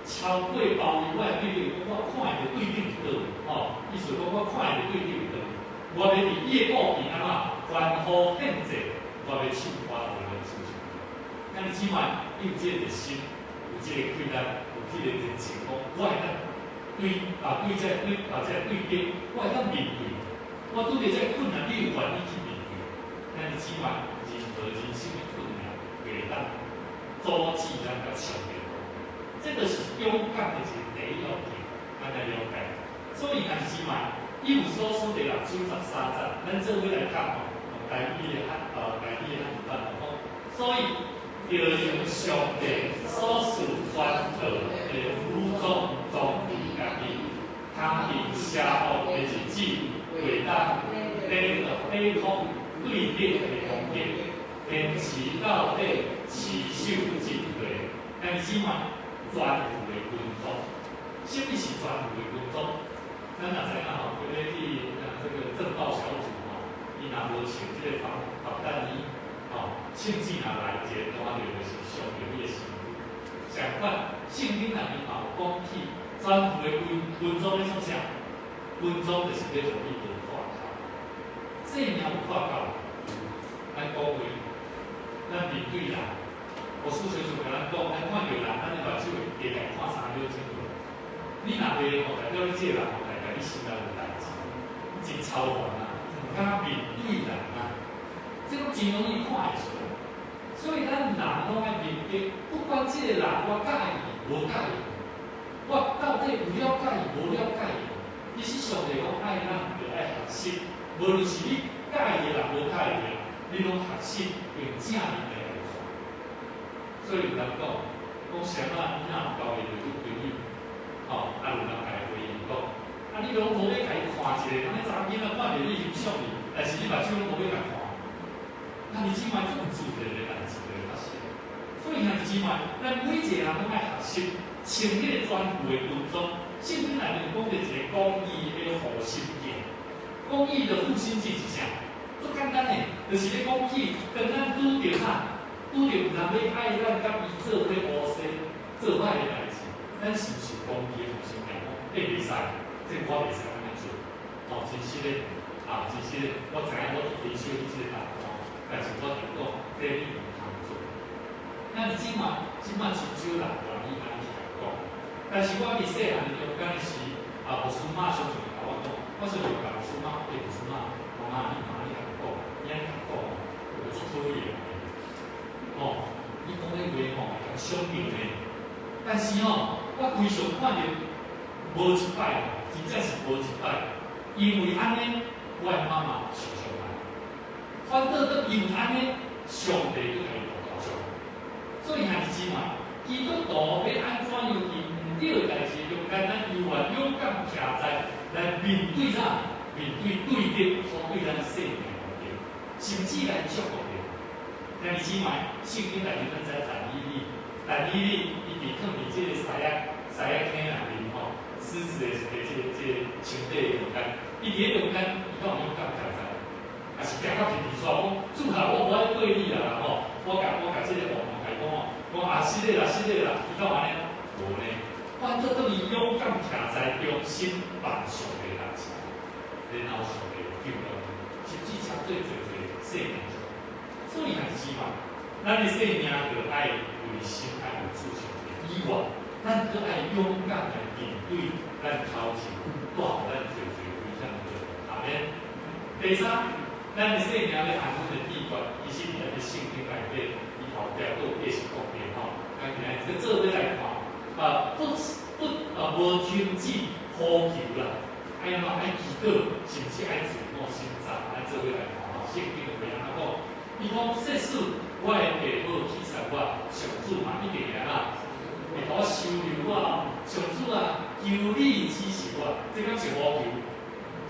超過包圍我的對敵，講我看會著對敵佇佗位，吼，意思講我看會著對敵佇佗位。我欲佇伊的顧邊按怎歡呼獻祭，我欲唱歌予阮主。兄弟姊妹，你有這個熱心，有這個氣力，有這個熱情，講我會當對啊，對這對啊這對敵，我會當面對。我拄著這困難，你有願意去面對？咱姊妹，任何人生的困難，袂當阻止咱佮上帝。這個是勇敢的一個第一要件，咱來了解。所以，兄弟姊妹，以弗所書第六章13節，咱做伙來看吼，台語的漢，台語的漢字版講，所以著用上帝所賜傳道的武裝裝備家己，通佇邪惡的日子，會當抵抗對敵的攻擊，堅持到底，持守真理。兄弟姊妹，全副的軍裝，啥物是全副的軍裝？咱若知影吼，佢咧去這個證報小組吼，伊若無穿這個防彈衣，吼，甚至若來一個單著就是傷著你的身軀。相款，聖經內面嘛有講起全副的軍裝咧創啥？軍裝就是欲予你無破口。生命有破口，咱講話，咱面對人，牧師常常共咱講，咱看著人，咱的目睭會加共看3秒鐘。你若袂吼，代表你這個人吼，大概你心內有代誌，你真操煩啊，毋敢面對人啊，這攏真容易看會出來。所以咱人攏愛明白，不管這個人我佮意無佮意，我到底有了解伊無了解伊，其實上帝講愛咱，就愛學習，無論是你佮意的人無佮意的人，你攏學習用正面來來看。所以有人講，講啥啊？你若有交會著女朋友，吼，啊有人共伊回應講，啊你攏無欲共伊看一下，按呢查某囡仔看著你欣賞你，但是你目睭攏無欲共看，那你這擺這麼自然的代誌就會發生。所以兄弟姊妹，咱每一個人攏愛學習穿彼個全副的軍裝。聖經內面講著一個公義的護心鏡，公義的護心鏡是啥？足簡單的，就是咧講起，當咱拄著啥，拄著有人欲愛咱佮伊做伙烏西做歹的代誌，咱是毋是公義的護心鏡？講，欸，袂使，這我袂使按呢做。哦，真實的，啊，真實的，我知影我做非少你這個答案，但是我就講，這你毋通做。咱這擺這擺真少人願意按呢去共講，但是我佇細漢的中間時，啊，牧師媽常常會共我講，我常常共牧師媽，欸，牧師媽，媽媽你媽你共講，你按呢共講，我就足討厭的。哦，你講的話吼，會共傷著呢。但是吼，我規常看著無一擺，真正是無一擺，因為按呢，我的媽媽受傷害，反倒閣因為按呢，上帝閣共伊大大祝福。所以兄弟姊妹，基督徒欲按怎樣佇毋對的代誌中間，咱猶原勇敢徛在來面對啥？面對對敵所對咱生命的攻擊，甚至來祝福著。兄弟姊妹，聖經內面咱知但以理，但以理伊佇囥佇這個獅仔坑內面吼，獅子的這個床底中間，伊佇咧中間，伊敢有勇敢徛在？抑是驚到皮皮剉，講主啊，我無愛過你啊吼！我共這個王共伊講吼，講啊是的啦，是的啦，伊敢有按呢？無呢。反倒當伊勇敢徛在忠心辦上帝代誌，然後上帝救了伊，甚至插做濟濟生命。所以兄弟姊妹，咱的生命就愛為心愛有主上帝以外，咱閣愛勇敢來面對咱頭前帶予咱濟濟危險的。阿們。第三，咱的生命欲安穩的秘訣，其實佇咱的聖經內底，伊後壁閣有繼續講的吼。咱今日這做伙來看，啊，不不啊，無停止呼求啦，愛按怎愛祈禱，甚至愛自我省察，咱做伙來看吼。聖經的話按怎講？伊講說使我的父母棄殺我，上主嘛一定會按怎？會予我收留我。上主啊，求你指示我，這敢是呼求？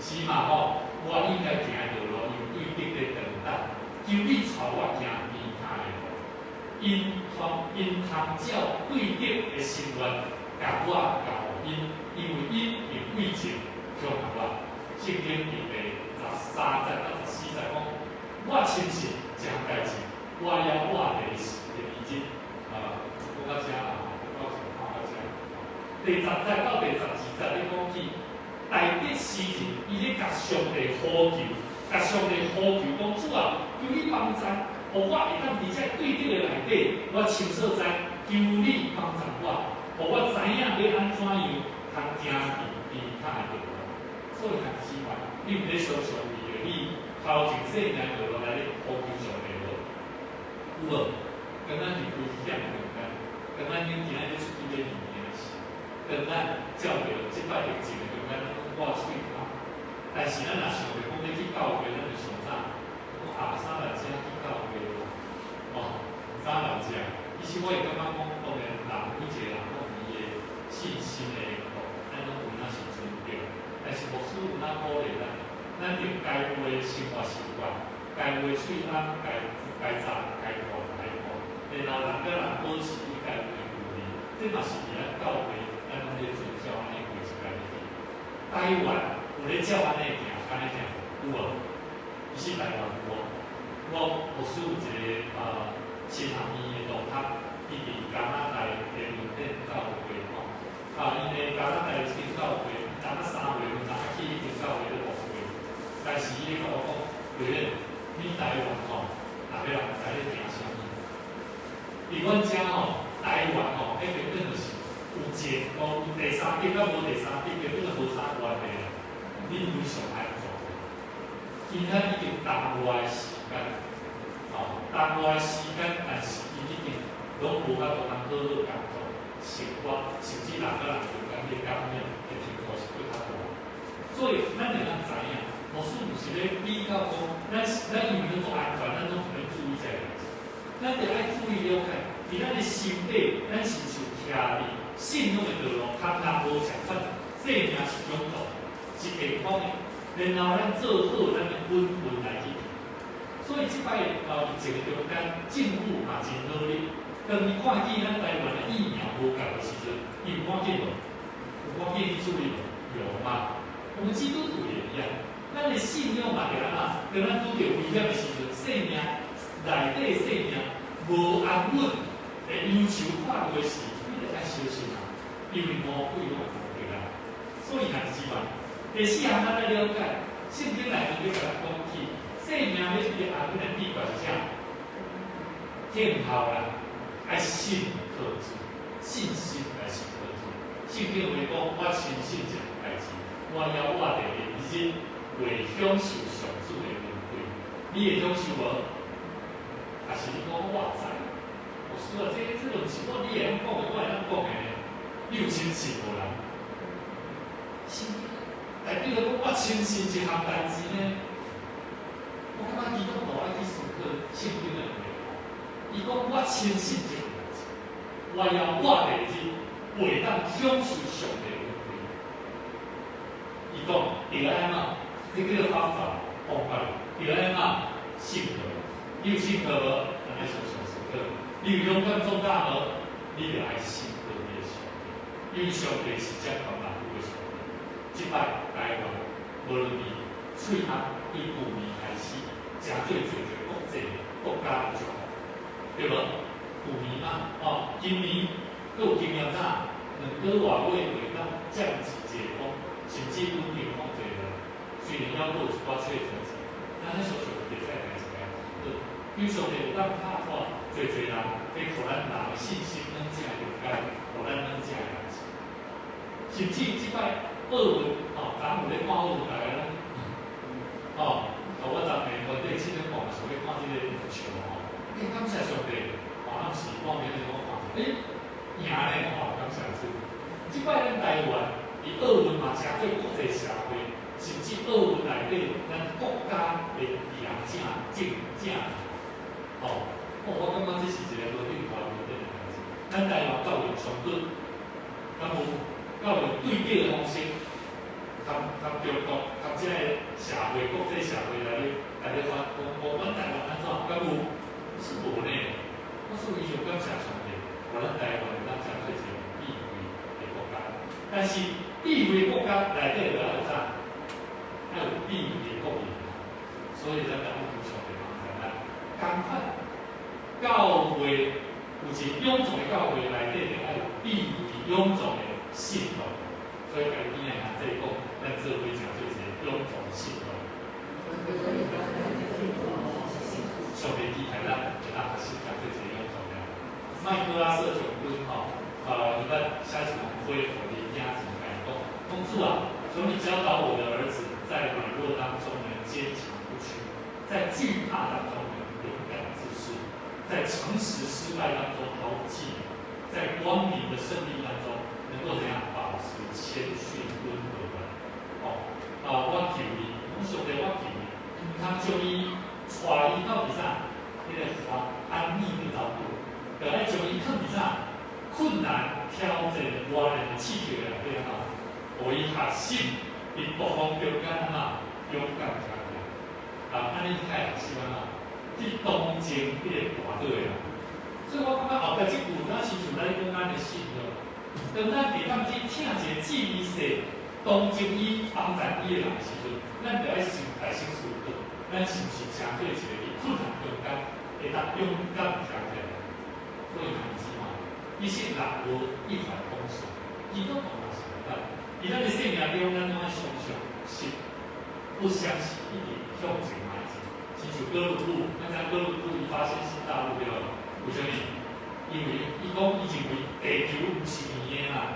是嘛吼？我應該行的道路，因對敵咧等待，求你帶我行平坦的路。𪜶通照對敵的心願，共我交予𪜶，因為𪜶用詭計恐嚇我。聖經佇第13節到14節講，我深信這項代誌，我猶活佇時的日，啊，講到遮啊，講到看到遮。第10節到第12節咧講起，大衛詩人伊咧共上帝呼求，共上帝呼求講主啊，求你幫助，予我會當佇這對敵的內底，我清楚知，求你幫助我，予我知影欲按怎樣通行佇的道路。所以兄弟姊妹，你毋咧常常為著你頭前生命道路來咧呼求上帝無？有無？當咱佇危險的中間，當咱恁今仔日出去買物件時，當咱照著這擺疫情的中間，咱攏掛喙罨。但是咱若想著講欲去教會，咱就想啥？講啊，啥來遮去教會哦，啥來遮？其實我會感覺講，當然人每一個人攏有伊的信心的程度，咱攏有哪是尊重。但是牧師有哪鼓勵咱，咱著該有的生活習慣，該有的喙罨，該該紮該掛該掛，然後人佮人保持伊該有的距離，這嘛是佇咱教會，咱攏咧遵照按呢規則來去。台灣有咧照按呢行，按呢行有無？其實台灣有無？我牧師有一個神學院的同學，伊佇加拿大的倫敦教會吼，啊，𪜶的加拿大這間教會，當啊3月份，當啊去彼間教會咧牧會，但是伊咧共我講，對，你台灣吼，逐个人毋知咧行啥物。佇阮遮吼，台灣吼，彼邊等就是有前有第三級佮無第三級，根本就無啥關係啦。你非常安全。今仔已經耽誤的時間，吼，耽誤的時間，但是伊已經攏無法度通好好工作、生活，甚至人佮人中間的感染的程度是閣較大。所以咱會當知影，牧師毋是咧比較講，咱因為攏做安全，咱攏毋免注意這個代誌。咱著愛注意了解，佇咱的心底，咱是毋是有徛佇信仰的道路，較人無相款，生命是勇壯，是健康的。然後咱做好咱的本分來去。所以這擺疫情的中間，政府嘛真努力。當伊看見咱台灣的疫苗無夠的時陣，伊有趕緊無？有趕緊去處理無？有嗎？我們基督徒也一樣，咱的信仰嘛，就按怎？當咱拄著危險的時陣，生命內底生命無安穩的憂愁看落時，你著愛小心啊！因為魔鬼攏會攻擊咱。所以兄弟姊妹，第四項咱來了解，聖經內面欲共咱講起，生命欲得安穩的秘訣是啥？聽候啦，愛信靠主，信心來信靠主。聖經話講，我深信一項代誌，我猶活佇日，會享受上主的恩惠。你會享受無？還是你講我知？我說啊，這毋是我你會曉講的，我會曉講的呢？你有深信無啦？聖經內底講，我深信一項代誌呢。我感覺基督徒愛去思考聖經的內容。伊講我深信一項代誌，我猶活佇日，會當享受上帝的恩惠。伊講著愛按怎？這叫做方法方法。著愛按怎？信靠。你有信靠無？咱愛常常思考。你有勇敢壯膽無？你著愛信靠你的上帝，因為上帝是掌權萬有的上帝。這擺台灣，無論佇喙罨對舊年開始，誠做濟濟國際國家的祝福，對無？舊年嘛，哦，今年閣有經驗啥？2個外月會當降級解封，甚至穩定控制了。雖然猶閣有一寡確診者，咱咧常常會使來一個好，因為上帝會當拍破濟濟人，欲予咱人的信心攏正了解，予咱攏正代誌。甚至這擺奧運，哦，昨有咧看奧運，大家攏，哦，我昨暝團體7點半嘛是咧看這個球吼，欸，感謝上帝，哦，咱是半暝咧我看，欸，贏咧，哦，感謝主。這擺咱台灣佇奧運嘛，誠做國際社會，甚至奧運內底，咱國家的贏者正正，哦，我感覺這是一個何等大何等的代誌。咱台灣教育上好，敢有教育對比的方式，佮中國、佮這個社會、國際社會來咧發講講，阮台灣按怎？敢有？是無呢。我所以就感謝上帝，予咱台灣會當成做一個智慧的國家。但是智慧國家內底就愛有啥？愛有智慧的國民。所以咱就愛求上帝幫助咱。仝款教會有一個勇壯的教會內底就愛有智慧勇壯的信徒。所以家己來兄弟講，咱做伙成做一個勇壯的信徒。上帝期待咱會當學習成做一個勇壯的人。麥克阿瑟將軍吼，伊捌寫一封批予伊囝兒，共伊講，講主主啊，求你教導我的兒子，在軟弱當中能堅強不屈，在懼怕當中能勇敢自恃，在誠實失敗當中毫不氣餒，在光明的勝利當中能夠怎樣保持謙遜溫和的。哦，啊，我求你，講上帝，我求你，毋通將伊帶伊到佇啥？彼個安逸的道路，著愛將伊囥佇啥？困難、挑戰、磨練的刺激內底啊，予伊學習佇暴風中間啊，勇敢徛起來。啊，按呢較會學習按怎？去同情彼個跋倒的人。所以我感覺後壁這句，敢親像咱講咱的信仰，當咱會當去疼一個志微細、同情伊、幫助伊的人的時陣，咱就愛先來先思考，咱是毋是成做一個佇困難中間會當勇敢徛起來？所以兄弟姊妹，其實人無一帆風順，基督徒嘛是共款。佇咱的生命中，咱攏愛常常是不相信，一直向前邁進。親像哥倫布，咱知哥倫布伊發現新大陸對無？為啥物？因為伊講伊認為地球毋是圓的啦，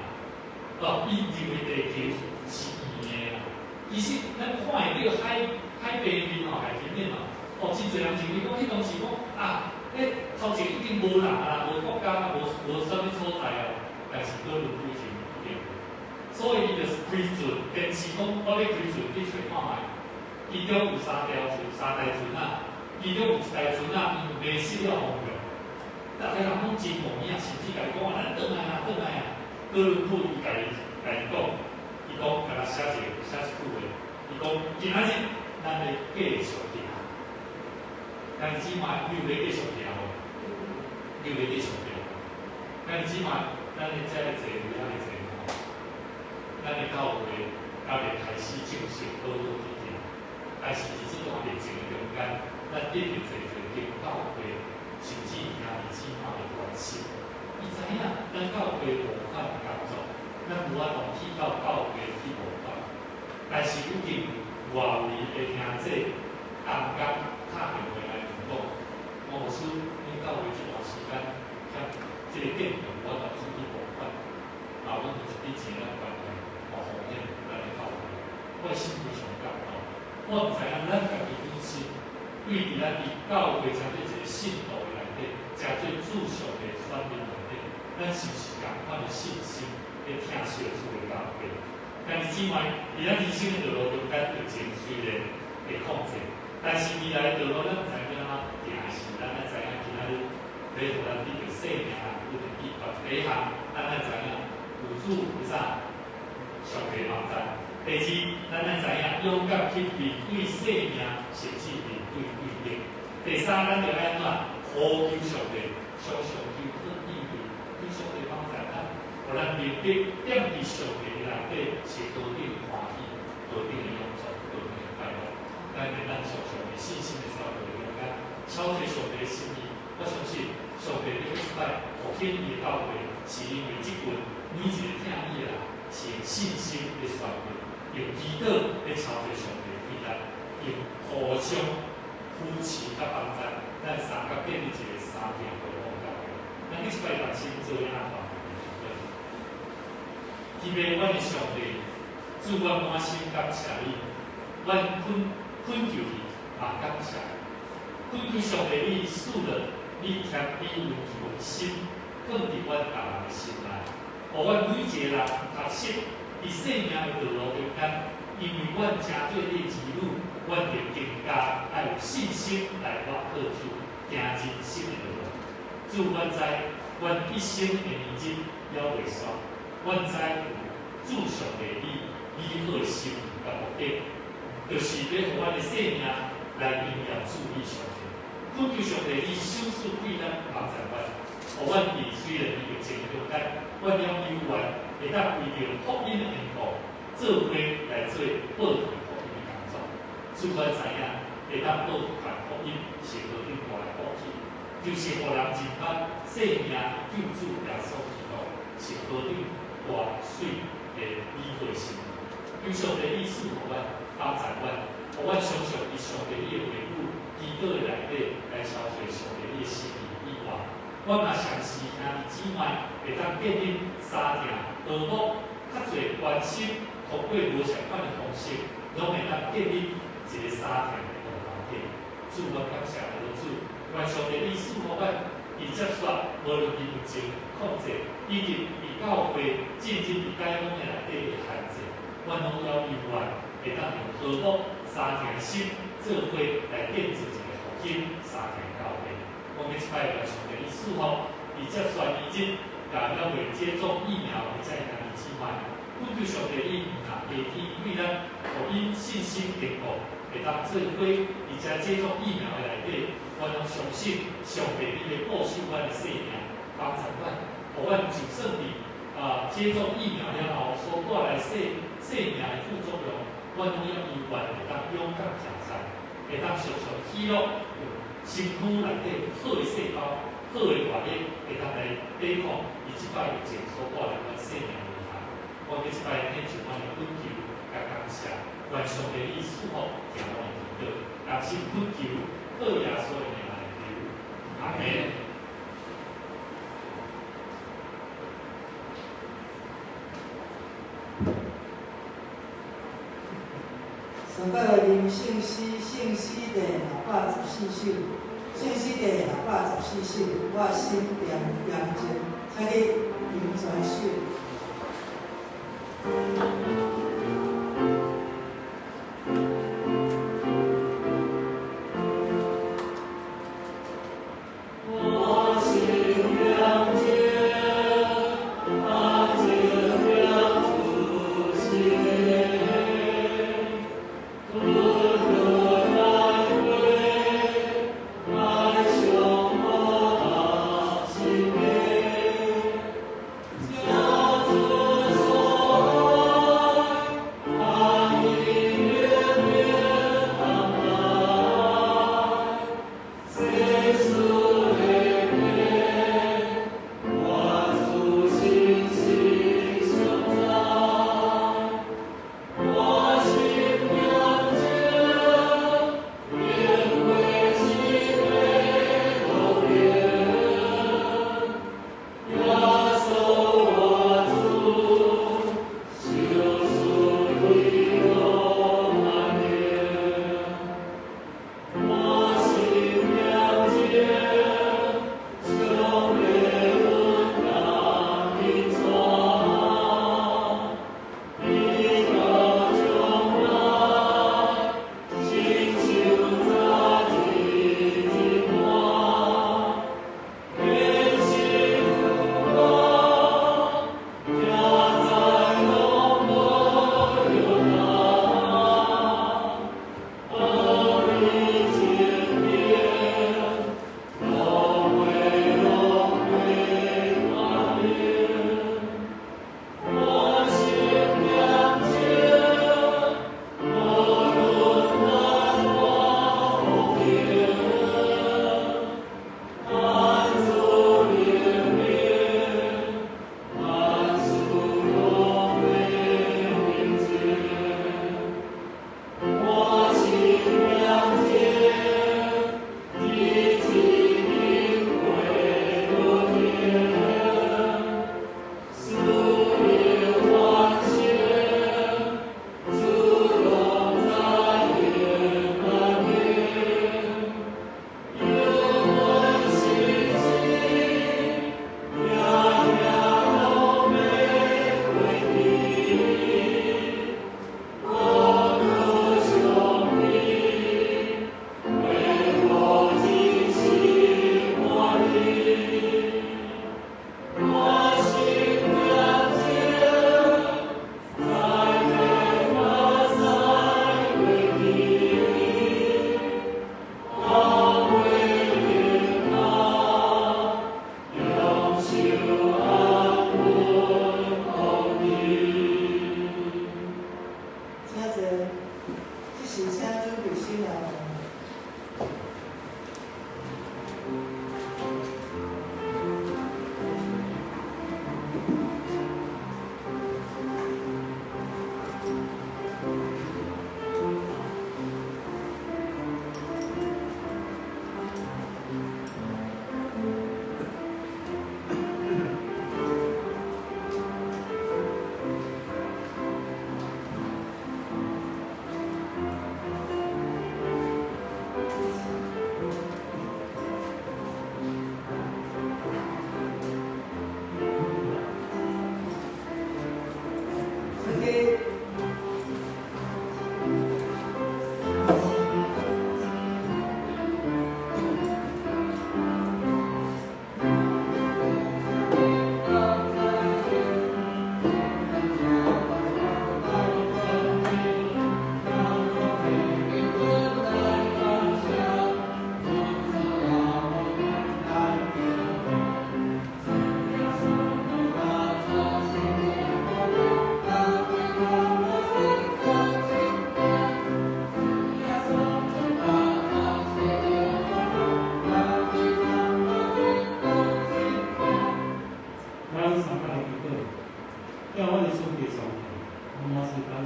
哦，伊認為地球是圓的啦。其實咱看會著海平面吼，海平面吼，哦，真濟人認為講彼當時講啊，彼頭前已經無人啊，無國家啊，無啥物所在啊。但是哥倫布已經變，所以伊就是開船，電視講我咧開船去揣看覓，其中有三條船，三台船仔，其中有一台船仔因為迷失了方向，逐个人攏真無影，甚至共伊講啊，咱轉來啊，轉來啊。哥倫布伊共伊講，伊講共他寫一句話，伊講今仔日咱咧繼續行。兄弟姊妹，你有咧繼續行無？你有咧繼續行？兄弟姊妹，咱咧遮個座位遐個濟吼，咱的教會猶未開始正式好好去行，但是佇這段歷程的中間，咱得著濟濟間教會，甚至兄弟姊妹的關心。伊知影咱教會募款工作，咱無法度去到教會去募款，但是已經外圍的兄弟同工敲電話來問講，黃牧師，恁教會這段時間欠這個建議無法度出去募款，啊，阮有一筆錢咱關係，哦，奉獻咱的教會，我的心非常感動。我毋知影咱家己本身對佇咱佇教會成做一個信徒的內底，成做主上帝選民內底，咱是毋是仝款的信心來疼惜主的教會？但是姊妹，佇咱人生的道路中間，疫情雖然會控制，但是未來的道路咱毋知影欲按怎行的時，咱愛知影今仔日欲予咱得著生命有一秘訣。第一項，咱愛知影有主有啥上帝幫助。第二，咱愛知影勇敢去面對生命，甚至面對對敵。第三，咱著愛按怎呼求上帝，常常求討智慧，求上帝幫助咱，予咱明白踮佇上帝的內底是何等的歡喜，何等的滿足，何等的快樂。咱會當常常的信心的禱告中間，超越上帝的心意。我相信上帝欲這擺復興伊的教會，是因為這群每一個疼伊的人是用信心來宣告，用祈禱來超越上帝的偉大，用互相扶持佮幫助，咱三甲建立一個三行和睦教會。咱這擺同心做安排。天父，阮的上帝，主，阮滿心感謝你，阮懇求你，嘛感謝你。懇求上帝，你賜予你謙卑溫柔的心，放佇阮逐人的心內，予阮每一個人學習佇生命的道路中間，因為阮成做你的兒女，阮就更加愛有信心來倚靠主，行人生的道路。主，阮知阮一生的年日猶未煞，阮知有主上帝你美好的心意佮目的，就是欲予阮的生命來榮耀主你上帝。懇求上帝，你賞賜貴咱幫助阮，予阮佇雖然佇疫情中間，阮猶猶原會當為著福音的緣故，做伙來做報傳福音的工作。主，阮知影會當報傳福音是何等大的福氣，就是予人認捌生命救主耶穌基督是何等大媠的美好的心意。求上帝你賜予阮，幫助阮，予阮常常佇上帝你的話語、祈禱的內底來超越上帝你的心意以外，我嘛相信兄弟姊妹會當建立三疼和睦，較濟關心、透過無相仝的方式，攏會當建立一個相疼的共同體。主，我感謝你主，願上帝你賜福阮，佇接續無論佇疫情控制，以及佇教會進入佇解封的內底的限制，阮攏猶猶願會當用和睦相疼的心，做伙來建造一個復興相疼的教會。我欲這擺願上帝你賜福，佇接續二日，也猶未接種疫苗的這兄弟姊妹，懇求上帝你毋通加添氣力，予𪜶信心堅固，會當做伙佇這接種疫苗的內底，阮攏相信上帝你會保守阮的性命，幫助阮，予阮就算佇接種疫苗了後所帶來生命的副作用，阮攏猶猶願會當勇敢行出來，會當常常喜樂，用身軀內底好的細胞、好的活力，會當來抵抗伊這擺疫情所帶來阮生命的危害。我欲這擺獻上阮的懇求佮感謝，願上帝你賜福聽阮的祈禱，同心懇求，靠耶穌的名來求，阿門。
上擺來啉聖詩，聖詩第614首，聖詩第614首，我心恬恬靜，請你啉全首。
我心恬靜，安靜了主心，獨獨來歸，愛上我心靈，將主所愛。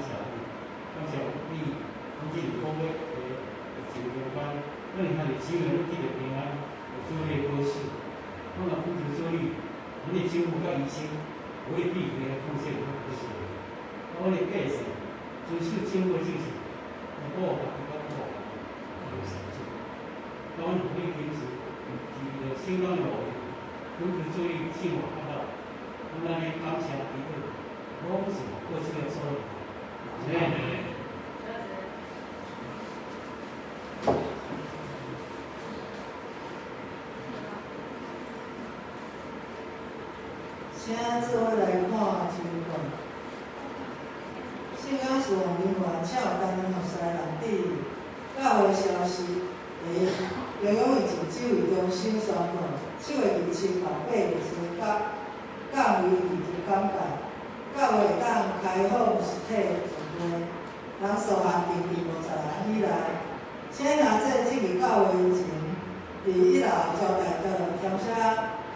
謝你，感謝你，阮這二個月的疫情中間，咱的兄弟姊妹攏得著平安，有主你的保守。阮也懇求主你，阮的政府佮醫生，無咧避開來控制阮不是。啊，阮的百姓遵守政府的政策，來保護家己，佮保護家己，感謝主。啊，阮奉你堅持，是著聖光的路，懇求主你聖話較好。阮按呢感謝祈禱，攏是過主耶穌。阿們。
請做伙來看周報。聖講事奉人員請有擔任服侍人伫教會消息。第一，中央疫情指揮中心宣布，7月27到8月初九降為20警戒，教會會當開放實體聚會，人數限定佇50人以內。請兄弟進入教會前，佇一樓招待桌填寫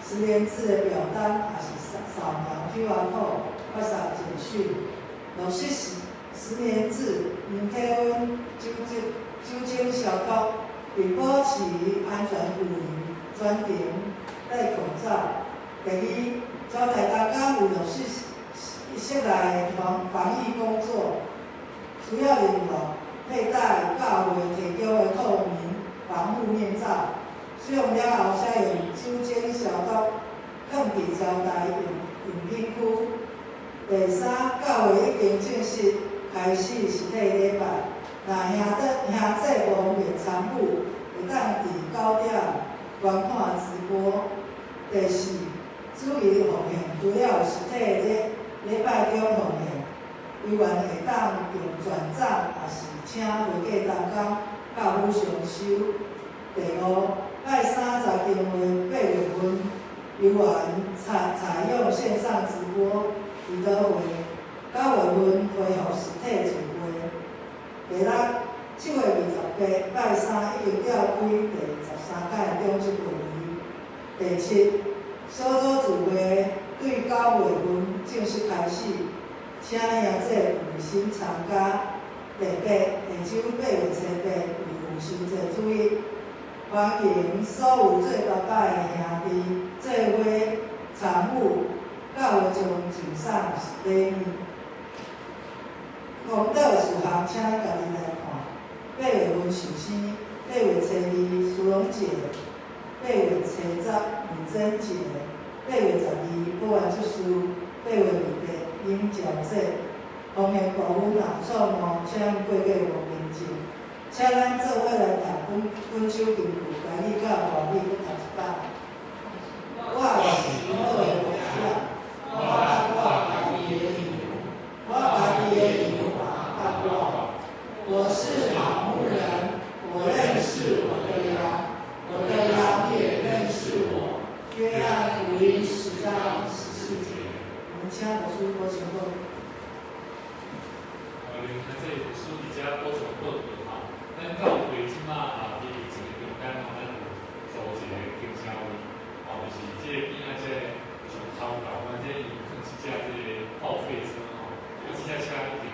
實聯制的表單，抑是掃描 QR code 發送簡訊。落實實聯制，量體溫、酒精消毒，並保持安全距離，全程戴口罩。第二，招待同工為落實室內防疫工作，需要人員佩戴教會提供的透明防護面罩，使用了後，請用酒精消毒，囥佇招待用品區。第三，教會已經正式開始實體禮拜，若兄弟無方便參與，會當佇9點觀看直播。第四，主日奉獻除了有實體禮拜中奉獻，猶原會當用轉帳，抑是請會計同工教府上收。第五，拜三查經會8月份猶原採用線上直播，祈禱會9月份恢復實體聚會。第六，7月28拜三已經召開第13屆長執會議。第七，小組聚會對9月份正式開始，請兄弟有心參加。第八，下週8月初8為父親節主日，歡迎所有做爸爸的兄弟做伙參與，教會將贈送禮物。公道事項，請咱家己來看。8月份壽星，8月初2蘇榮節，8月初10敏珍節，8月12保安執事，8月28飲食節。方言部分若有錯誤，請過過無平正。請咱做伙來讀本首經句，台語佮外語閣讀一擺。我是好的牧者，我捌我家己的羊，我家己的羊嘛捌我。我是好牧人，我認識我的羊，我的羊也認識我。約翰福音10章14節。我們請牧師補充講。
林這牧師佇遮補充報告吼，咱教會這馬啊，佇疫情中間吼，咱有租一個停車位，吼，就是這個邊仔這個上頭樓啊，這伊囥一隻這個報廢車吼，啊，這隻車已經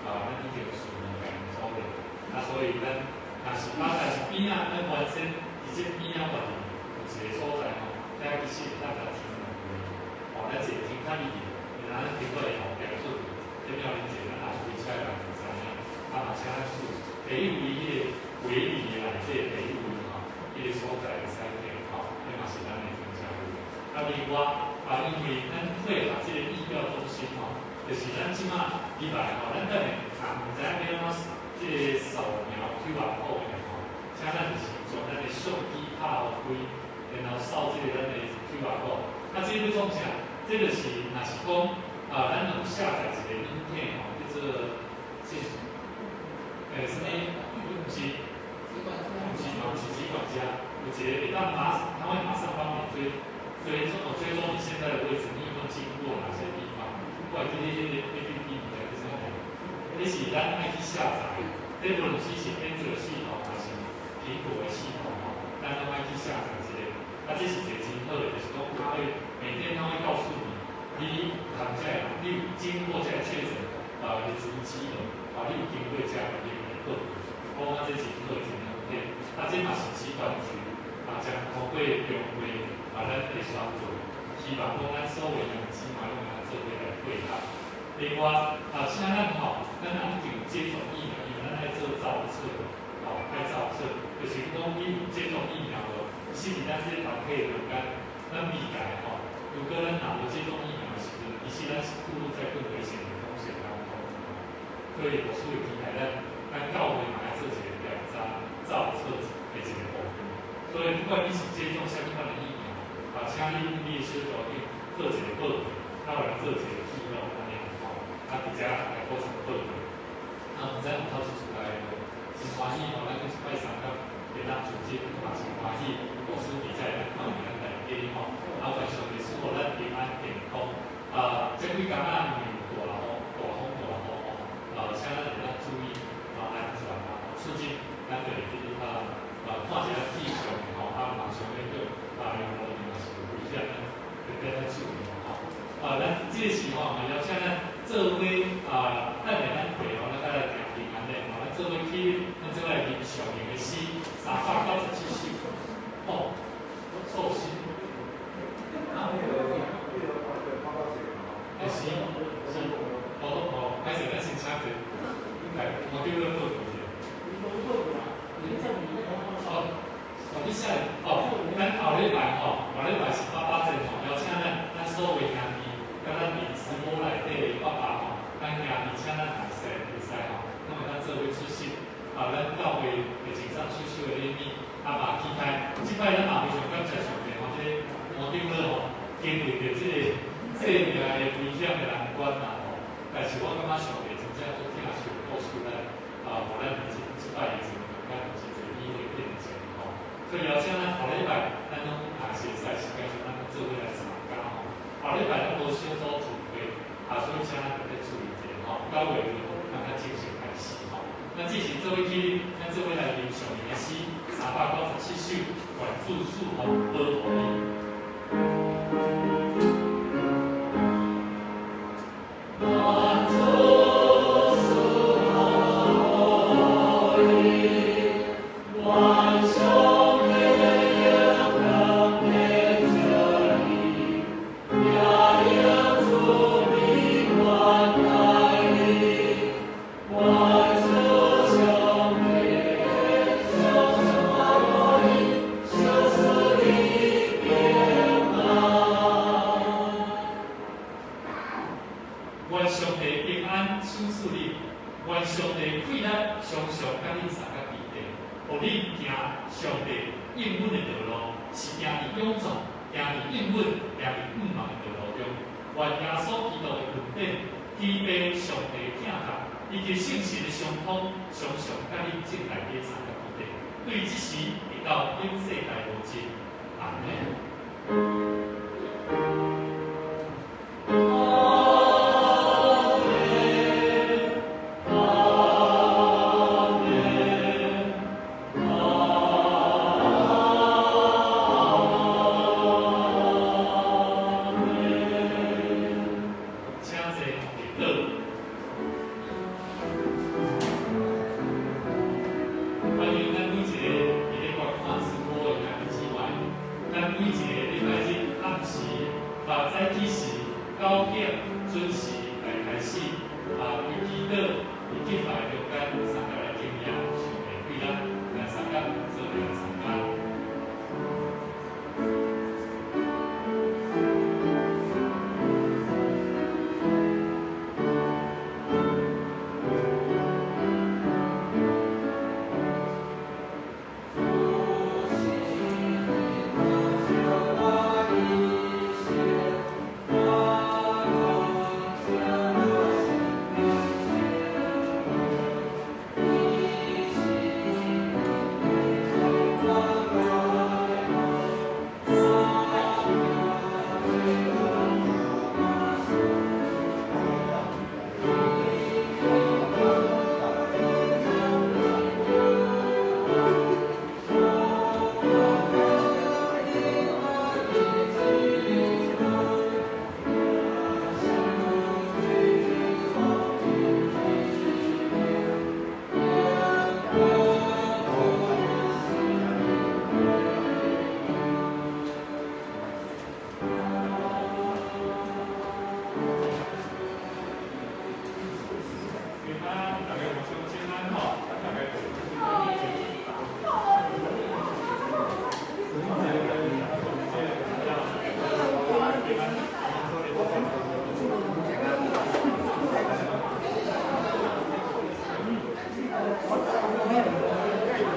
啊，咱已經順利共𪜶租咧，啊，所以咱若是啊，但是邊仔咱原先佇這邊仔外面有一個所在吼，遐其實會當共停兩位，吼，咱一個停較入去，然後咱停過來後壁出去，這廟恁者咱若是開車的人就知影，啊嘛請咱注意，第一位彼個圍籬的內底第一位吼，彼個所在會使停吼，彼嘛是咱的停車位。啊，另外啊，因為咱配合這個疫調中心吼，就是咱這馬禮拜吼，咱等下啊，毋知影欲按怎這個掃描 QR code 的吼，請咱就是將咱的相機拍予開，然後掃這個咱的 QR code。啊，這欲創啥？這就是若是講啊，咱有下載一個軟體吼，叫做這是啥物？毋是疾管家，有一個會當馬，他會馬上幫你追蹤你現在的位置，你有沒有經過哪些地方？我會記得彼個 APP 名叫啥物？彼是咱愛去下載，這無論是安卓系統還是蘋果的系統吼，咱攏愛去下載一個。啊，這是一個真好的，就是講他會每天他會告訴你，你通這個人，你有經過這個確診的足迹了，啊，你有经过遮个来报告，讲啊这真好真好体，啊这嘛是疾管局啊将透过中会啊咱的宣传，希望讲咱所有兄弟姊妹拢会当做伙来配合。另外啊，请咱吼，咱若已经接种疫苗，因为咱爱做造册，吼，爱造册，就是讲你有接种疫苗无？其实伫咱这个团体中间，咱未来吼，如果咱若无接种疫苗的时阵，其实咱是暴露在更危险的风险当中。所以牧师会期待咱，咱教会嘛爱做一个调查、造册的一个部分。所以不管你是接种啥物款的疫苗，啊，请你你的小组长做一个报告，啊，有人做一个记录，按呢吼，啊，伫遮来补充报告。啊，毋知有头一次来的，真欢喜吼，咱去拜三甲会当组织，嘛真欢喜。牧师伫遮会当看见咱大家吼，啊，愿上帝赐予咱平安健康。啊，這幾工啊，因為有大風、大風、大雨吼，請咱會當注意啊安全啊，促進咱就會去啊看一下氣象吼，啊馬上要叫啊，因為路嘛是有危險，咱特別愛注意吼。啊，咱這個時候嘛，邀請咱做伙啊，等下咱會吼，咱再來行平安禮吼，咱做伙去，咱做伙來吟上明的詩397首。哦，壽星。啊？欸是是，哦哦，歹勢，咱先請坐。來，我叫你報告者。哦，哦，你寫哦，咱後禮拜吼，後禮拜是爸爸節吼，邀請咱咱所有兄弟，佮咱佇直播內底的爸爸吼，咱兄弟請咱來使會使吼，攏會當做伙出席。啊，咱教會會穿上小小的禮物，啊嘛期待，這擺咱嘛非常感謝上帝吼，這個黃長老吼，經歷著這個生命的危險的難關啦吼，但是我感覺上帝真正足疼惜顧惜咱，啊，予咱佇這這擺的情中間有真濟美好的見證吼。所以邀請咱後禮拜，咱攏若是會使時間時，咱攏做伙來參加吼。後禮拜咱無小組聚會，啊，所以請咱特別注意者吼，9月份咱較正式開始吼。咱這是做伙去，咱做伙來吟上明的詩397首，願主賜福保護你。願上帝平安賜賜你，願上帝氣力常常佮恁相佮佇地，予恁行上帝應允的道路，是行佇勇壯，行佇應允，行佇向望的道路中。願耶穌基督的恩典、天父上帝疼惜，以及聖神的相通，常常佮恁眾大家相佮佇地，對這時直到永世代無盡。阿們。請坐入座。歡迎咱每一個佇咧觀看直播的兄弟姊妹，咱每一個禮拜日暗時啊早起時9點準時來開始啊，為祈禱、為敬拜中